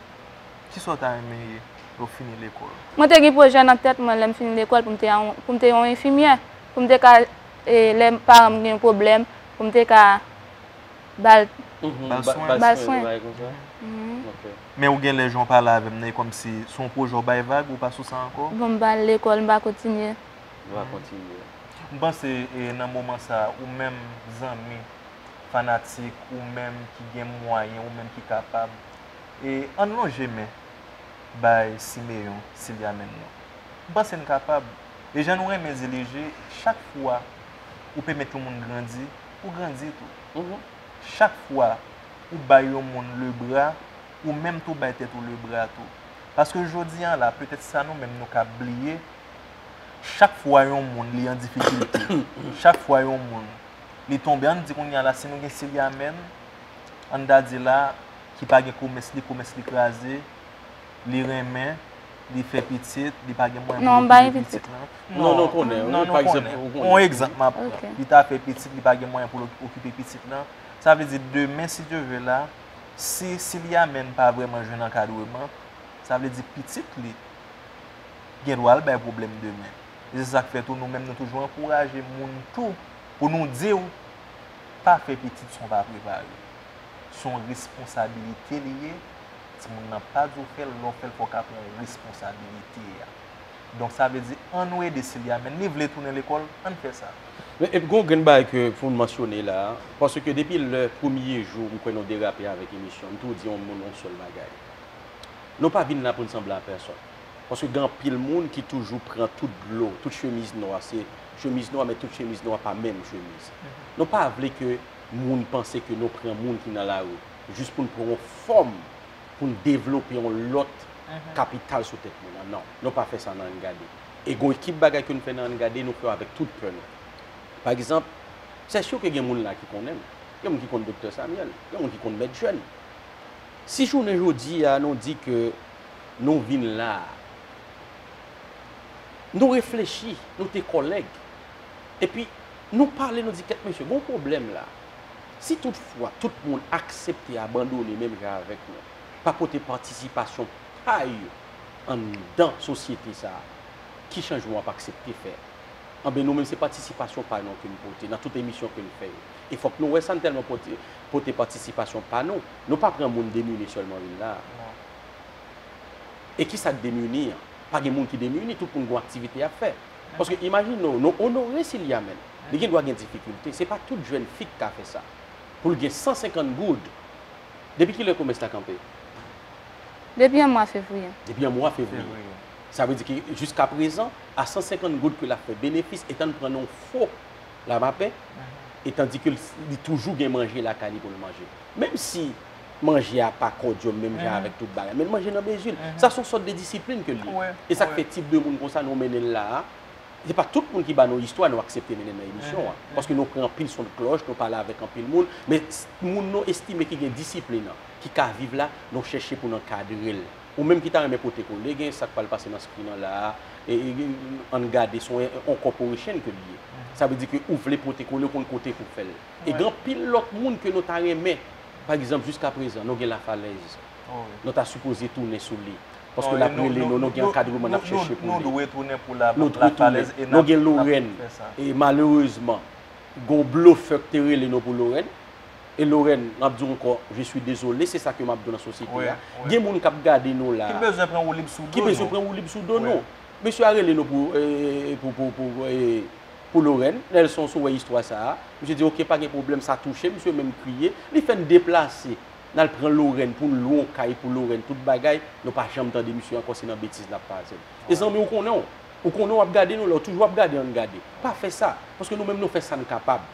Kisa w ta renmen ye lè w fini lekòl? Mwen te gen pwojè nan tèt mwen lè m fini lekòl pou m te yon, pou m te yon enfimyè, pou m te ka, e, lè paran m gen yon pwoblèm, pou m te ka ba l, mhm, ba l swen. Ba l swen, bagay konsa. Mhm. Ok. Men ou genlè jan w pale avè m nan, e kòmsi se yon pwojè w bay vag, ou pa sou sa ankò? Bon, m pa al lekòl, m pa kontinye. Ou pa kontinye. M panse, e, nan moman sa a, ou menm zanmi, fanatik, ou menm ki gen mwayen, ou menm ki kapab, e, ann lonje men bay Simeyon, Siliamèn nan. M panse n kapab. E jan nou renmen di li, je, chak fwa ou pèmèt yon moun grandi, ou grandi tou. Mhm. Chak fwa ou bay yon moun lebra, ou menm tou bay tèt ou lebra tou. Paske jodi a la, petèt sa nou menm nou ka bliye, chak fwa yon moun li an difikilte, chak fwa yon moun li tonbe, ann di kounye a la, si nou gen Siliamèn, ann ta di la, ki pa gen komès li, komès li kraze, li renmen, li fè pitit, li pa gen mwayen pou l okipe pitit lan. Non, non, konnen, wi, pa egzanp, ou konnen. Yon egzanp m ap pran. Ok. Li ta fè pitit, li pa gen mwayen pou l okipe pitit lan. Sa vle di, demen, si Dye vle la, si Siliamèn pa vrèman jwenn ankadreman, sa vle di pitit li gen dwa al bay pwoblèm demen. E se sa k fè tou, nou menm, nou toujou ankouraje moun tou pou nou di w, pa fè pitit san w pa prepare. Se yon responsabilite li ye. Timoun nan pa di w fè l, lè w fè l, fò w ka pran responsabilite a. Donk, sa vle di, ann nou ede Siliamèn. Li vle tounen lekòl, ann fè sa. Men, epi, gen yon grenn bagay ke pou n mansyone la, paske depi lè premye jou, m kwè nou derape avèk emisyon, m toujou di yon moun yon sèl bagay. Nou pa vin la pou n sanble a pèsòn. Paske gen anpil moun ki toujou pran tout dlo, tout chemiz nwa, se chemiz nwa, men tout chemiz nwa pa menm chemiz. Nou pa vle ke moun panse ke nou pran moun ki nan lari jis pou n pran yon fòm pou n devlope yon lòt kapital sou tèt moun nan. Non, nou pa fè sa nan Ann Gade. E gen ekip bagay ke n fè nan Ann Gade, nou fè avèk tout kè nou. Pa egzanp, se si ke gen moun la ki konnen m. Gen moun ki konn Doktè Samuel, gen moun ki konn Mèt Jèn. Si jounen jodi a nou di ke nou vin la a, nou reflechi, nou te kòlèg. Epi, nou pale, nou di, kèt mesye, gon pwoblèm la. Si toutfwa tout moun aksepte abandone menm jan avèk nou, pa pote patisipasyon pa yo anndan sosyete sa a, ki chanjman w ap aksepte fè? Anben, nou menm, se patisipasyon pa nou ke n pote nan tout emisyon ke n fè yo. E fòk nou wè sa, n tèlman pote, pote patisipasyon pa nou. Nou pa pran moun demini sèlman vin la a. E kisa k demini an? Pa gen moun ki demini, tout moun gen yon aktivite y ap fè. Paske imajine w, nou onore Siliamèn. Li gen dwa gen difikilte. Se pa tout jèn fi k ka fè sa. Pou l gen san senkant goud. Depi kilè komès la kanpe? Depi an mwa fevriye. Depi an mwa fevriye. Sa vle di ke jiskaprezan, a san senkant goud ke l ap fè benefis, etan l pran nan yon fo lamapen, e tandike l, li toujou gen manje lakay li pou l manje. Menm si manje a pa kòdyòm menm jan avèk tout bagay, men l manje nan mezi l. Sa se yon sòt de disiplin ke l ye. E sa k fè tip de moun konsa nou mennen l la a, se pa tout moun ki ba nou istwa nou aksepte mennen nan emisyon an. Paske nou pran anpil son de klòch, nou pale avèk anpil moun, men s-, moun nou estime ki gen disiplin an, ki ka viv la, nou chèche pou n ankadre l. Ou menm ki ta renmen pote kole, gen sa k pral pase nan screen an la a, e, e, Ann Gade, se yon, yon corporation ke l ye. Sa vle di ke ou vle pote kole, ou konn kote pou fè l. E gen anpil lòt moun ke nou ta renmen, pa egzanp, jiskaprezan, nou gen Lafalèz. Nou ta sipoze tounen sou li. Paske l ap rele nou, nou gen ankadreman n ap chèche pou li. Nou dwe tounen pou Lafalèz e n ap, n ap fè sa. Nou gen Lorèn. E malerezman, gen yon blofè k te rele nou pou Lorèn. E Lorèn, m ap di w ankò, je suis désolé, se sa ke m ap di w nan sosyete a. Gen moun k ap gade nou la a, ki bezwen pran woulib sou do nou. Ki bezwen pran woulib sou do nou. Mesye a rele nou pou, e, pou, pou, pou, e, pou Lorèn. Nelson, si w wè istwa sa a, misye di, oke, pa gen pwoblèm, sa touche, misye menm kriye. Li fè n deplase. N al pran Lorèn pou n lwe yon kay pou Lorèn, tout bagay. Nou pa janm tande misye ankò, se nan betiz l ap pase n. E zanmi, ou konnen w. Ou konnen w ap gade nou la, ou toujou ap gade Ann Gade. Pa fè sa, paske nou menm nou fè sa n kapab.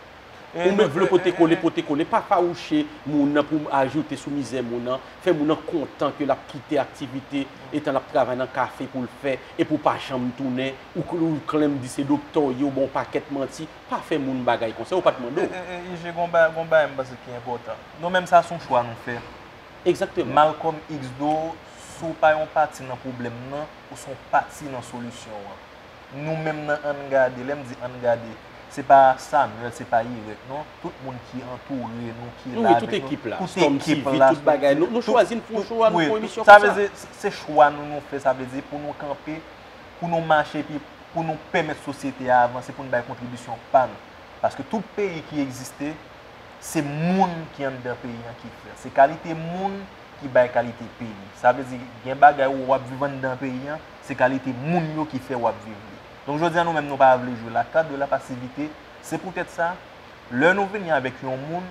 Ou menm vle pote kole, pote kole. Pa fawouche moun nan pou ajoute sou mizè moun nan, fè moun nan kontan ke l ap kite aktivite, etan l ap travay nan kafe pou l fè, epi w pa janm tounen, ou, ou klenm di se doktè w ye, ou ba w pakèt manti. Pa fè moun bagay konsa, yo pa t mande w. E, e, e, I G, gon ba-, gon bagay m panse ki enpòtan. Nou menm, sa se yon chwa nou fè. Egzakteman. Malcolm X di w, si w pa yon pati nan pwoblèm nan, ou se yon pati nan solisyon an. Nou menm nan Ann Gade, lè m di Ann Gade, se pa Samuel, se pa Irèk, non. Tout moun ki antoure nou, ki la avèk nou, tout ekip la, Storm T V, tout bagay, nou, nou chwazi n fè yon chwa, nou fè yon emisyon konsa. Sa vle di, se, se chwa nou, nou fè, sa vle di pou nou kanpe, pou nou mache, epi pou nou pèmèt sosyete a avanse, pou n bay kontribisyon pa nou. Paske tout peyi ki egziste, se moun ki anndan peyi an ki fè l. Se kalite moun ki bay kalite peyi. Sa vle di, gen bagay ou w ap viv anndan peyi an, se kalite moun yo ki fè w ap viv li. Donk, jodi a, nou menm, nou pa vle jwe la kat de la pasivite. Se poutèt sa, lè nou vini avèk yon moun,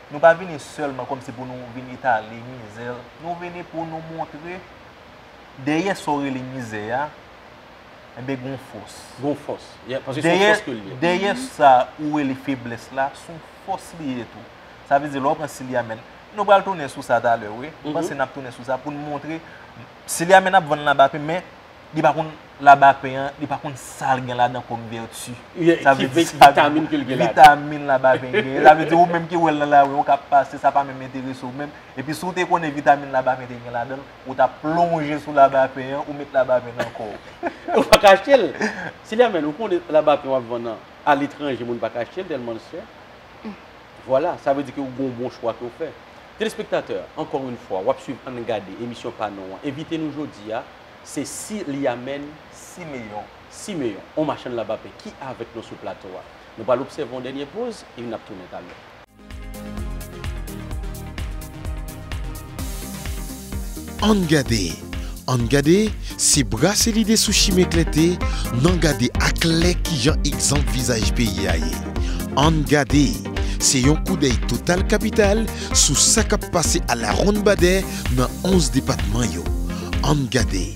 nou pa vini sèlman kòmsi pou nou vin etale mizè l. Nou vini pou nou montre dèyè sa w rele mizè a, enben, gon fòs. Gon fòs. Yeah, paske se yon fòs ke l ye. Dèyè sa ou rele feblès la, se yon fòs li ye tou. Sa vle di, lè w pran Siliamèn, nou pral tounen sou sa talè, wi. M panse n ap tounen sou sa pou n montre Siliamèn ap vann labapen, men li pa konn labapen an, li pa konn sa l gen ladan kòm vèti. Sa vle di vitamin ke l gen ladan. Vitamin labapen genyen. Sa vle di ou menm ki wè l nan lari, ou k ap pase, sa pa menm enterese w menm. Epi si w te konnen vitamin labapen te gen ladan l, ou t ap plonje sou labapen an, ou met labapen nan kò w. Ou pa ka achte l. Silyamen, ou konnen labapen w ap vann nan, aletranje, moun pa ka achte l tèlman l chè. Vwala, sa vle di ke ou gon bon chwa ke w fè. Telespektatè, ankò yon fwa, w ap swiv Ann Gade, emisyon pa nou an. Envite nou jodi a, se Silyamen Simeyon. Simeyon, yon machann labapen ki avèk nou sou plato a. Nou pral obsève yon dènye poz e n ap tounen talè. Ann Gade, Ann Gade, se brase lide sou chimen klète, n an gade aklè kijan egzanp vizaj peyi a ye. Ann Gade, se yon koudèy total kapital sou sa k ap pase alawonnbadè nan onz depatman yo. Ann Gade,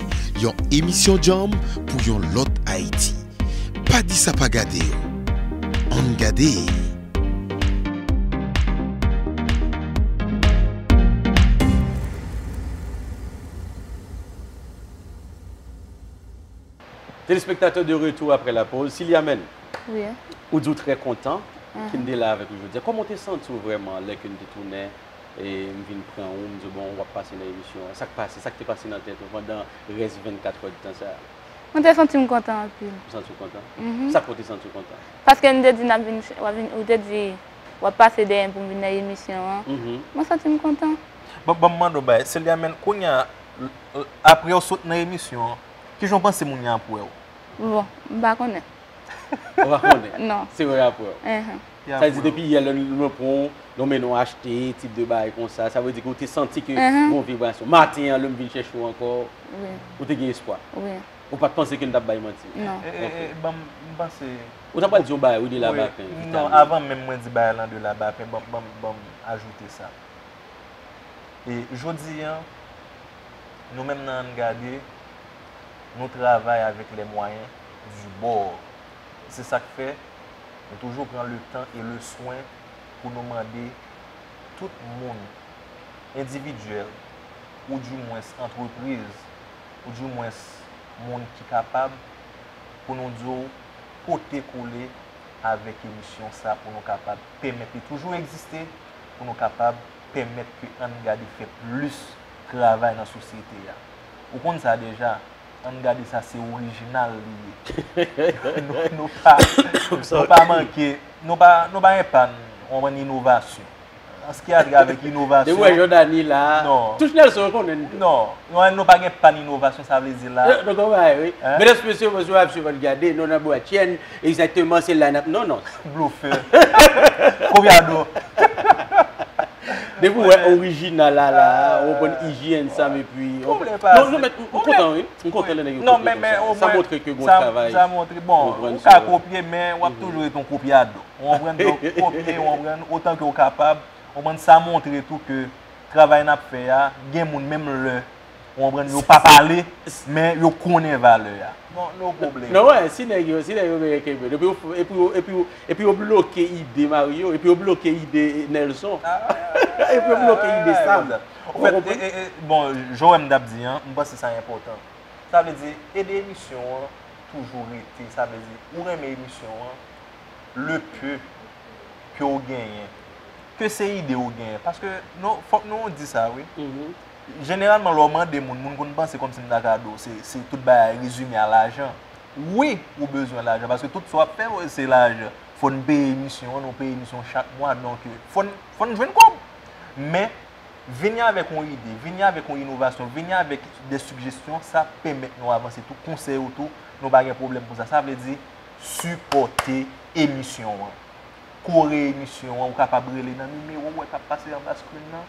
yon emisyon djanm pou yon lòt Ayiti. Pa di sa pa gade w. Ann Gade. Telespektatè, de retour après la pause. Silyamen, wi, ou di w trè kontan ke n te la avèk ou jodi a. Kòman w te santi w vrèman lè ke n te tounen e m vin pran ou, m di w, bon, w ap pase nan emisyon an? Sa k pase? Sa k te pase nan tèt ou pandan rès vennkat èdtan sa a? Mwen te santi m kontan anpil. Ou santi w kontan? Mhm. Sa k fè w te santi w kontan? Paske m te di n ap vin, w ap vin, ou te di w ap pase dèyè m pou m vin nan emisyon an. Mhm. Mwen santi m kontan. Bon, ban m mande w bagay, Silyamen, kounye a, l-, l-, apre w sot nan emisyon an, kijan w panse moun yo ap wè w? Bon, m pa konnen. Ou pa konnen? Non. Se vrè apre w. Enhen. Sa vle di depi yè lè nou pran w, nou mennen w achte, tip de bagay konsa, sa vle di ke w te santi ke gon vibrasyon. Maten an, lè m vin chèche w ankò, ou te gen espwa. Wi. Ou pa t panse ke n t ap bay manti? Non. E, e, e, ban m, m panse. Ou ta pral di yon bagay, wi, de labapen, vitamin. Non, avan menm mwen di bagay lan de labapen, ban, ban, ban m ajoute sa. E jodi a, nou menm nan Ann Gade, nou travay avèk les moyens du bord. Se sa k fè, nou toujou pran le tan e le swen pou nou mande tout moun, endividyèl, oudimwens antrepriz, oudimwens moun ki kapab, pou nou di w pote kole avèk emisyon sa pou nou kapab pèmèt li toujou egziste, pou nou kapab pèmèt ke Ann Gade fè plis travay nan sosyete a. Ou konn sa deja, Ann Gade sa se orijinal li ye. Nou, nou pa, nou pa manke, nou pa, nou pa gen pann, w konprann, inovasyon. An se ki a travè inovasyon. Depi w wè Jòdani la, non. Touch Nelson, yo konnen n tou. Non, non, nou pa gen pann inovasyon, sa vle di la. Donk, wi. Hein? Medam, mesye, mesye, ap swiv, ap gade, nou nan Bwatchèn, egzakteman, se la n ap, non, non. Blofè. Kopyadò. Depi w wè orijinal la, la, ou konn ijyèn sa, epi, non, non, men m kontan, wi. M kontan lè nèg yo kopye konsa. Sa montre ke gon travay. Sa montre, bon, ou ka kopye, men w ap toujou ret yon kopyadò. Ou konprann? Donk, kopye, ou konprann, otan ke w kapab, ou konprann, sa montre tou ke travay n ap fè a, gen moun menm lè, ou konprann, yo pa pale, men yo konnen valè a. Non, no problem. Non, wè, si nèg yo, si nèg yo genyen kenbe. Epi yo, epi yo, epi yo, epi yo bloke ide Mario, epi yo bloke ide Nelson. Epi yo bloke ide Sam. Ou konprann? E, e, e, bon, jan w wè m t ap di an, m panse sa enpòtan. Sa vle di, ede emisyon an toujou rete. Sa vle di, ou renmen emisyon an, le peu ke w genyen, ke se ide w genyen. Paske nou, fòk nou di sa, wi. Jeneralman, lè w mande moun, moun konn panse kòmsi m ta ka di w, se, se tout bagay rezime a lajan. Wi, ou bezwen lajan, paske tout sa w ap fè, se lajan. Fò n peye emisyon an, nou peye emisyon chak mwa, donk, fò n, fò n jwenn kòb. Men, vini avèk yon ide, vini avèk yon inovasyon, vini avèk de sigjestyon, sa ap pèmèt nou avanse tou. Konsèy ou tou, nou pa gen pwoblèm pou sa. Sa vle di, sipòte emisyon an. Kore emisyon an, ou kapab rele nan nimewo w wè k ap pase anba screen nan.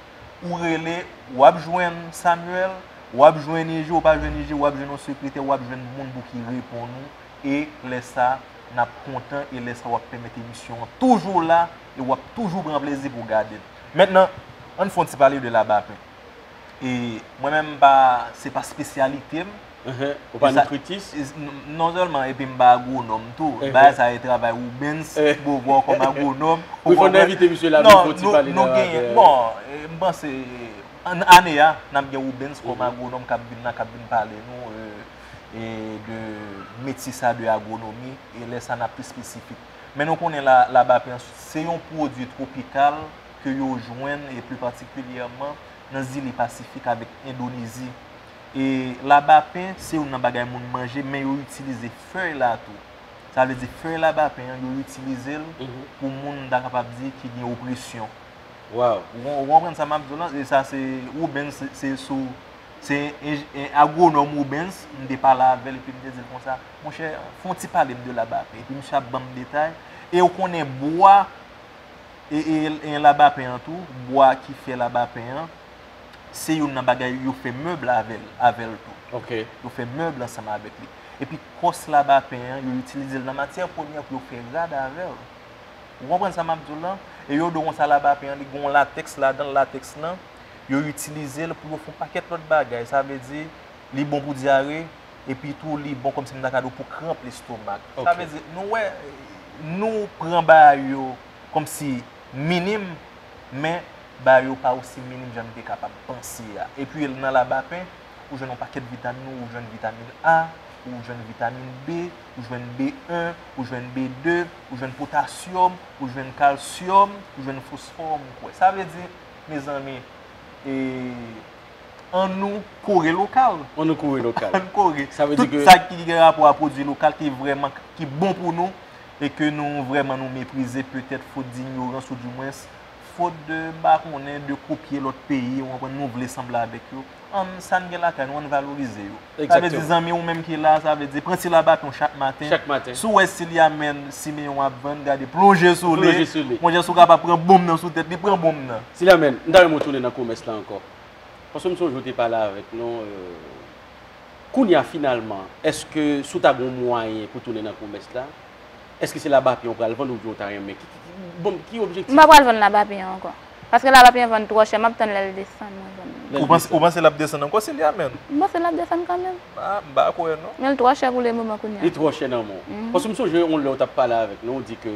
Ou rele, w ap jwenn Samuel, w ap jwenn Ije, ou pa jwenn Ije, w ap jwenn yon sekretè, w ap jwenn moun pou ki reponn ou. E lè sa, n ap kontan, e lè sa, w ap pèmèt emisyon an toujou la, e w ap toujou pran plezi pou w gade l. Mentnan, ann fè yon ti pale de labapen. E mwen menm, m pa, se pa espesyalite m. Ou pa nitritis? Non sèlman, epi m pa agwonòm tou. Bagay sa e travay Rubens Beauvoir kòm agwonòm. Wi, fò n envite misye la, nou fè yon ti pale de bagay. Bon, e, m panse, an, ane a, n ap gen Rubens kòm agwonòm k ap vin la, k ap vin pale nou, e, e de metye sa de agwonomi, e lè sa n ap pi espesifik. Men nou konnen la, labapen an, se yon pwodui twopikal ke yo jwenn, e pli patikilyèman nan zile Pasifik avèk Endonezi. E labapen, se youn nan bagay moun manje, men yo itilize fèy la tou. Sa vle di fèy labapen an, yo itilize l pou moun, m ta kapab di, ki gen opresyon. Ou, ou konprann sa m ap di w lan? E sa se Rubens, se, se sou, se en, en agwonòm Rubens, m te pale avè l, epi m te di l konsa, monchè, fè yon ti pale m de labapen. Epi misye ap ban m detay. E ou konnen bwa, e, e, e labapen an tou, bwa ki fè labapen an, se youn nan bagay yo fè mèb avè l, avè l tou. Yo fè mèb ansanm avèk li. Epi kòs labapen an, yo itilize l nan matyè premyè pou yo fè rad avè l. Ou konprann sa m ap di w lan? E yo di w konsa labapen an, li gen yon latèks ladan l, latèks lan, yo itilize l pou yo fè yon pakèt lòt bagay. Sa vle di, li bon pou dyare, epi tou li bon kòmsi m ta ka di w pou kranp lestomak. Sa vle di, nou wè, nou pran bagay yo kòmsi minim, men bagay yo pa osi minim jan nou te kapab panse a. Epi nan labapen, ou jwenn yon pakèt vitamin, ou jwenn vitamin A, ou jwenn vitamin B, ou jwenn B en, ou jwenn B de, ou jwenn potasyòm, ou jwenn kalsyòm, ou jwenn fosfò, m kwè. Sa vle di, mezanmi, e, ann nou kore lokal. Ann nou kore lokal. Ann kore. Sa vle di ke tout sa ki gen rapò a pwodui lokal ki vrèman, ki bon pou nou, e ke nou vrèman nou meprize, petèt fot de inyorans oudimwens fot de, m pa konnen, de kopye lòt peyi, ou konprann, nou vle sanble avèk yo. Ann, sa n gen lakay nou, ann valorize yo. Sa vle di, zanmi, ou menm ki la, sa vle di, pran ti labapen w chak maten. Chak maten. Si w wè Siliamèn, Simeyon ap vann, gade, plonje sou li. Plonje sou li. Monchè, si w kapab pran bonm nan sou tèt li, pran bonm nan. Siliamèn, m ta renmen w tounen nan komès la ankò. Paske m sonje w te pale avèk nou, e, kounye a, finalman, èske si w ta gen yon mwayen pou tounen nan komès la, èske se labapen w pral vann oubyen w ta renmen? Ki, ki, ki, bon, ki objektif? M pa pral vann labapen an ankò. Paske labapen an vann twò chè, m ap tann lè l desann, mwen vann li. Ou panse, ou panse l ap desann ankò, Siliamèn? M panse l ap desann kanmenm. A, m pa kwè, non. Men l twò chè pou lemoman kounye a. Li twò chè nan men w. Paske m sonje yon lè w t ap pale avèk nou, w di ke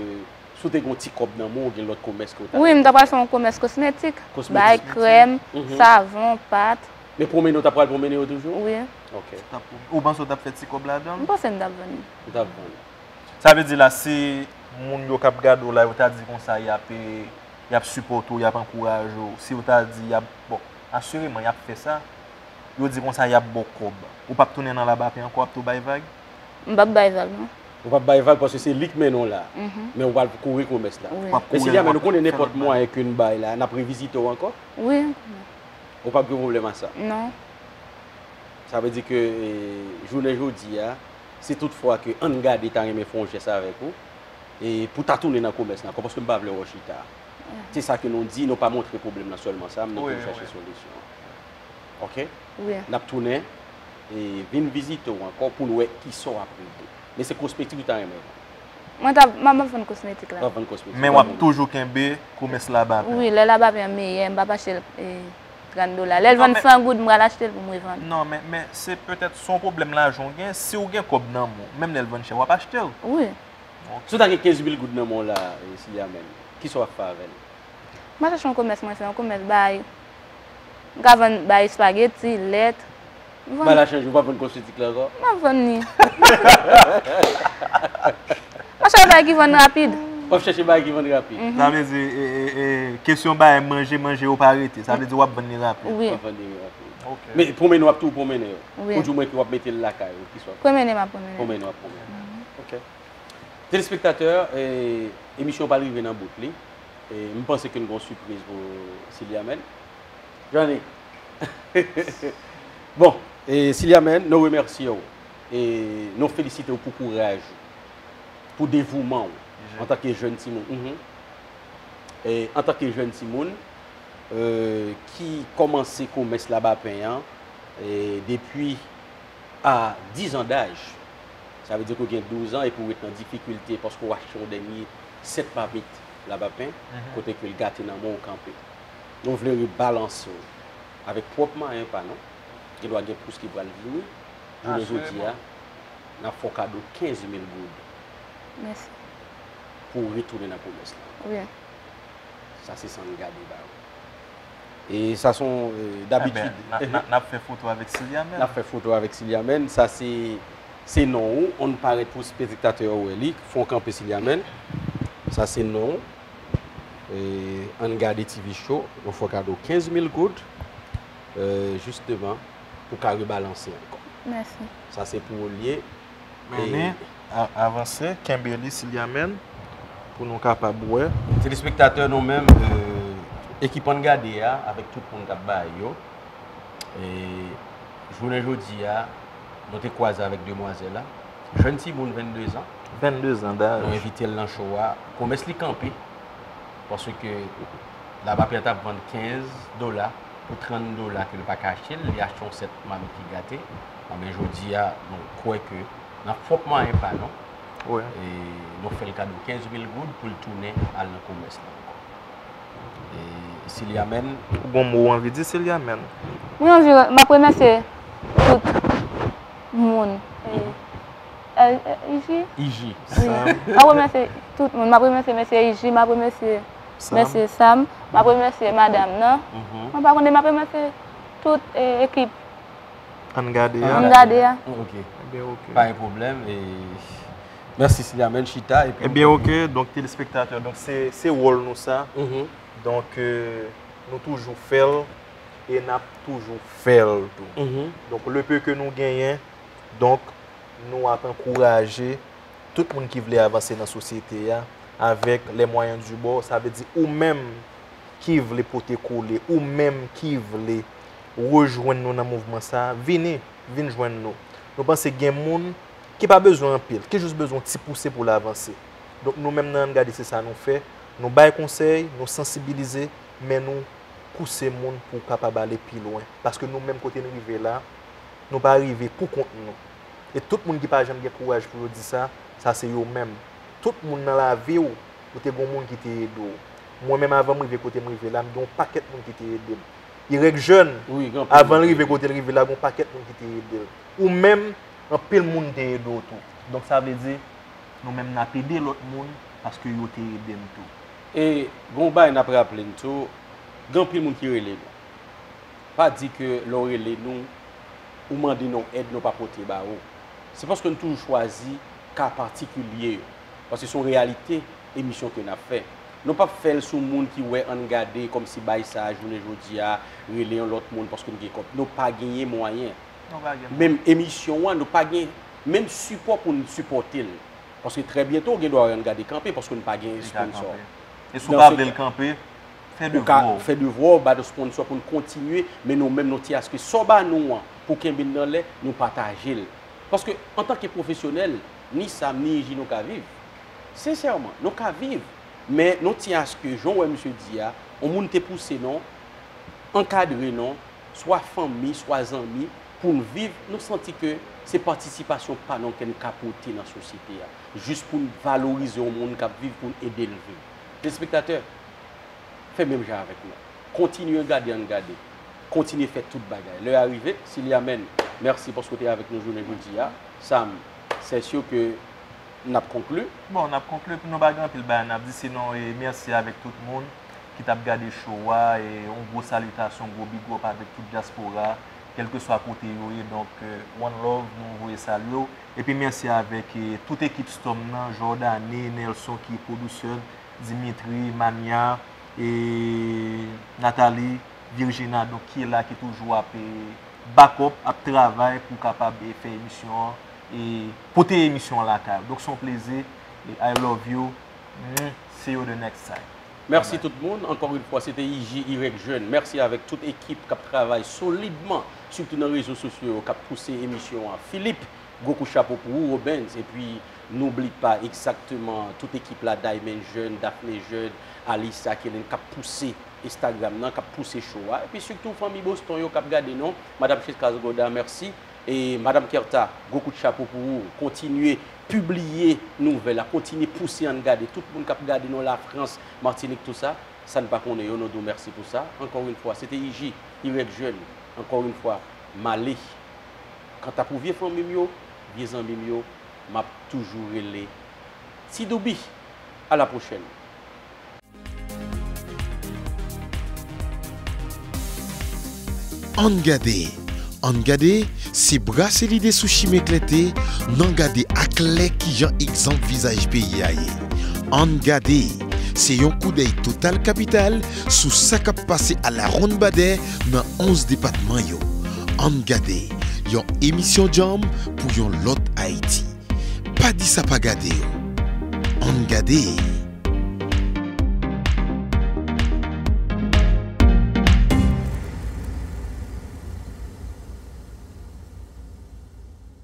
si w te gen yon ti kòb nan men w, gen lòt komès ke w ta... Wi, m ta pral fè yon komès kosmetik. Kosmetik. Bay krèm, savon, pat. Men pwomennen, w ta pral pwomennen yo toujou? Wi. Ok. Ou panse w t ap fè ti kòb ladan l? M panse m t ap vann li. Ou t ap vann li. Sa vle di la, si moun yo k ap gade w la, yo ta di konsa, y ap, e, y ap sipòte w, y ap ankouraje w, si yo ta di, y ap, bon, asireman, y ap fè sa, yo di konsa, y ap ba w kòb. Ou p ap tounen nan labapen ankò, w ap tou bay vag? M p ap bay vag, non. Ou p ap bay vag paske se li k mennen w la. Men w pral kore komès la. Wi. Men Siliamèn, nou konnen nenpòt mwayen ke n bay la, n ap revizite w ankò. Wi, m konnen. Ou p ap gen pwoblèm a sa. Non. Sa vle di ke, e, jounen jodi a, si toutfwa ke Ann Gade ta renmen fè yon jès avèk ou, e, pou ta tounen nan komès la ankò, paske m pa vle wè w chita. Se sa ke nou di, nou pa montre pwoblèm nan sèlman sa, men nou toujou chache solisyon. Ok? Wi. N ap tounen, e, vin vizite w ankò pou n wè kisa w ap regle. Men se kosmetik ou ta renmen vann? Mwen ta, m ap vann kosmetik la. W ap vann kosmetik. Men w ap toujou kenbe komès labapen. Wi, lè labapen an meyè, m p ap achte l, e, trant dola. Lè l vann san goud, m pral achte l pou m revann. Non, men, men se petèt se yon pwoblèm lajan w gen. Si w gen kòb nan men w, menm lè l vann chè, w ap achte l. Wi. Si w ta gen kenz mil goud nan men w la, e, Siliamèn, kisa w ap fè avè l? M a chache yon komès mwen fè, yon komès bay. M ka vann bay espageti, lèt. M vann. Bagay la chanje, ou p ap vann kosmetik la ankò? M ap vann li. M ap chache bagay ki vann rapid. W ap chache bagay ki vann rapid. Sa vle di, e, e, e, kesyon bagay manje, manje yo pa rete. Sa vle di w ap vann li rapid. Wi. W ap vann li rapid. Ok. Men pwomennen, w ap tou pwomennen yo. Wi. Ou di mwen ke w ap mete l lakay ou, kisa w ap fè? Pwomennen, m ap pwomennen. Pwomennen, w ap pwomennen. Ok. Telespektatè, e, emisyon an pral rive nan bout li. E, m panse ke n gen yon sipriz pou Siliamèn. Johnny. Bon, e, Siliamèn, nou remèsye w. E nou felisite w pou kouraj ou, pou devouman w antanke jèn timoun. Mhm. E antanke jèn timoun, e, ki kòmanse komès labapen an, e, depi a dizan daj, sa vle di ke w gen douz an epi w ret nan difikilte paske w achte yon dènye sèt mamit labapen, kote ke l gate nan men w kanpe. Nou vle rebalanse w avèk pwòp mwayen pa nou. Gendwa gen plis ki pral vini. Jounen jodi a, n ap fè w kado kenz mil goud. Mèsi. Pou w retounen nan komès la. Wi. Sa se sa n gade ba ou. E sa se yon, e, dabitid. Enben, n ap, n ap, n ap fè foto avèk Siliamèn. N ap fè foto avèk Siliamèn. Sa se, se non ou. Ann parèt pou telespèktatè yo wè li. Fè yon kanpe Siliamèn. Sa se non ou. E, ann gade T V Show. Nou fè w kado kenz mil goud. E, jisteman, pou ka rebalanse ankò. Mèsi. Sa se pou ou l ye. Mennen, a-, avanse, kenbe li, Siliamèn, pou nou kapab wè. Telespèktatè, nou menm, e, ekip Ann Gade a, avèk tout moun k ap bay yo. E, jounen jodi a, nou te kwaze avèk demwazèl la. Jèn timoun, vennde zan. Vennde zan daj. Nou envite l nan show a. Komès li kanpe. Paske Labapè t ap vann kenz dola pou trant dola ke l pa ka achte l, li achte yon sèt mamit ki gate. Anben, jodi a, nou kwè ke nan pwòp mwayen pa nou, wi, e nou fè l kado kenz mil goud pou l tounen al nan komès la ankò. E Siliamèn. Ou gon mo ou anvi di, Siliamèn? Mwen anvi, m ap remèsye tout moun. E, Mhm. L, L, I J? I J. Wi. Sam. M ap remèsye tout moun. M ap remèsye mesye I J, m ap remèsye Sam. Mesye Sam. M ap remèsye madanm nan. Mhm. Mwen pa konnen, m ap remèsye tout, e, ekip Ann Gade a. Ann Gade a. Ok. Ebyen, ok. Pa gen pwoblèm. E, mèsi, Siliamèn, chita. Epi ebyen, ok. Donk, telespèktatè, donk, se, se wòl nou sa. Mhm. Donk, e, nou toujou fè l e n ap toujou fè l tou. Mhm. Donk, le peu que nou genyen, Donk, nou ap ankouraje tout moun ki vle avanse nan sosyete a avèk les moyens du bord, sa vle di ou menm ki vle pote kole, ou menm ki vle rejwenn nou nan mouvman sa, vini, vin jwenn nou. Nou panse gen moun ki pa bezwen anpil, ki jis bezwen yon ti pouse pou l avanse. Donk, nou menm nan Ann Gade, se sa nou fè. Nou bay konsèy, nou sansibilize, men nou pouse moun pou kapab ale pi lwen. Paske nou menm kote n rive la, nou pa rive pou kont nou. E tout moun ki pa janm gen kouraj pou yo di sa, sa se yo menm. Tout moun nan lavi w, ou te gon moun ki te ede w. Mwen menm avan m rive kote m rive la, m gen yon pakèt moun ki te ede m. Irèk Jèn, wi, gen anpil avan l moun ki rive kote l rive la, gen yon pakèt moun ki te ede l. Ou menm, anpil moun te ede w tou. Donk sa vle di, nou menm n ap ede lòt moun paske yo te ede n tou. E gen yon bagay n ap raple n tou, gen anpil moun ki rele nou. Pa di ke lè w rele nou, ou mande n yon èd, nou pa pote ba ou. Se paske n toujou chwazi ka patikilye yo. Paske se yon reyalite, emisyon ke n ap fè. Nou p ap fè l sou moun ki wè Ann Gade kòmsi bay sa a, jounen jodi a, rele yon lòt moun paske n gen kòb. Nou pa genyen mwayen. Nou pa gen mwayen. Menm emisyon an, nou pa gen menm sipò pou n sipòte l. Paske trè byento, ou gen dwa wè Ann Gade kanpe paske n pa gen sponsò. Li ka kanpe. E si w pa vle l kanpe, fè devwa w. Ou ka fè devwa w, ba nou sponsò pou n kontinye, men nou menm nou tye aske sa w ba nou an pou kenbe n nan lè, nou pataje l. Paske antanke pwofesyonèl, ni Sam, ni Iji nou ka viv. Sensèman, nou ka viv, men nou tye aske, jan w wè misye di a, yon moun te pouse nou, ankadre nou, swa fanmi, swa zanmi, pou n viv, nou santi ke se patisipasyon pa nou ke n ka pote nan sosyete a, jis pou n valorize yon moun k ap viv, pou n ede l viv. Telespèktatè, fè menm jan avèk nou. Kontinye gade Ann Gade. Kontinye fè tout bagay. Lè a rive, Siliamèn, mèsi paske w te avèk nou jounen jodi a. Sam, c'est sûr que n ap konkli. Bon, n ap konkli, nou pa gen anpil bagay n ap di, sinon, e, mèsi avèk tout moun ki t ap gade show a, e, yon gwo salitasyon, gwo big up avèk tout dyaspora, kèlkeswa kote yo ye. Donk, e, one love, nou voye salye w. Epi mèsi avèk, e, tout ekip Storm nan, Jordany, Nelson ki pwodiktè, Dimitri, Mania, e, Nathalie, Virgina, donk, ki la, ki toujou ap, e, back up, ap travay pou kapab, e, fè emisyon an, e, pote emisyon an lakay ou. Donk, se yon plezi, e, I love you, mwah, see you the next time. Mèsi tout moun. Ankò yon fwa, se te Iji Irèk Jèn. Mèsi avèk tout ekip k ap travay solidman, sitou nan rezo sosyo yo, k ap pouse emisyon an. Philippe, gwo kout chapo pou ou, Robens. Epi, n oubli pa egzakteman tout ekip la, Diamond Jèn, Daphné Jèn, Alissa, Kelen, k ap pouse Instagram nan, k ap pouse show a. Epi sitou fanmi Boston yo k ap gade nou. Madam Chescaz Goda, mèsi. E Madam Kerta, gwo kout chapo pou ou. Kontinye pibliye nouvèl la, kontinye pouse Ann Gade. Tout moun k ap gade nou, Lafrans, Matinik, tout sa, sa n pa konnen yo, nou di w mèsi pou sa. Ankò yon fwa, se te Iji Irèk Jèn. Ankò yon fwa, m ale. Kanta pou vye fanmi m yo, vye zanmi m yo, m ap toujou rele Ti Doubi. A la pwochèn. Ann gade, ann gade, se brase lide sou chimen klète, n ann gade aklè kijan egzanp vizaj peyi a ye. Ann gade, se yon koudèy total kapital sou sa k ap pase alawonnbadè nan onz depatman yo. Ann gade, yon emisyon djanm pou yon lòt Ayiti. Pa di sa pa gade yo. Ann gade.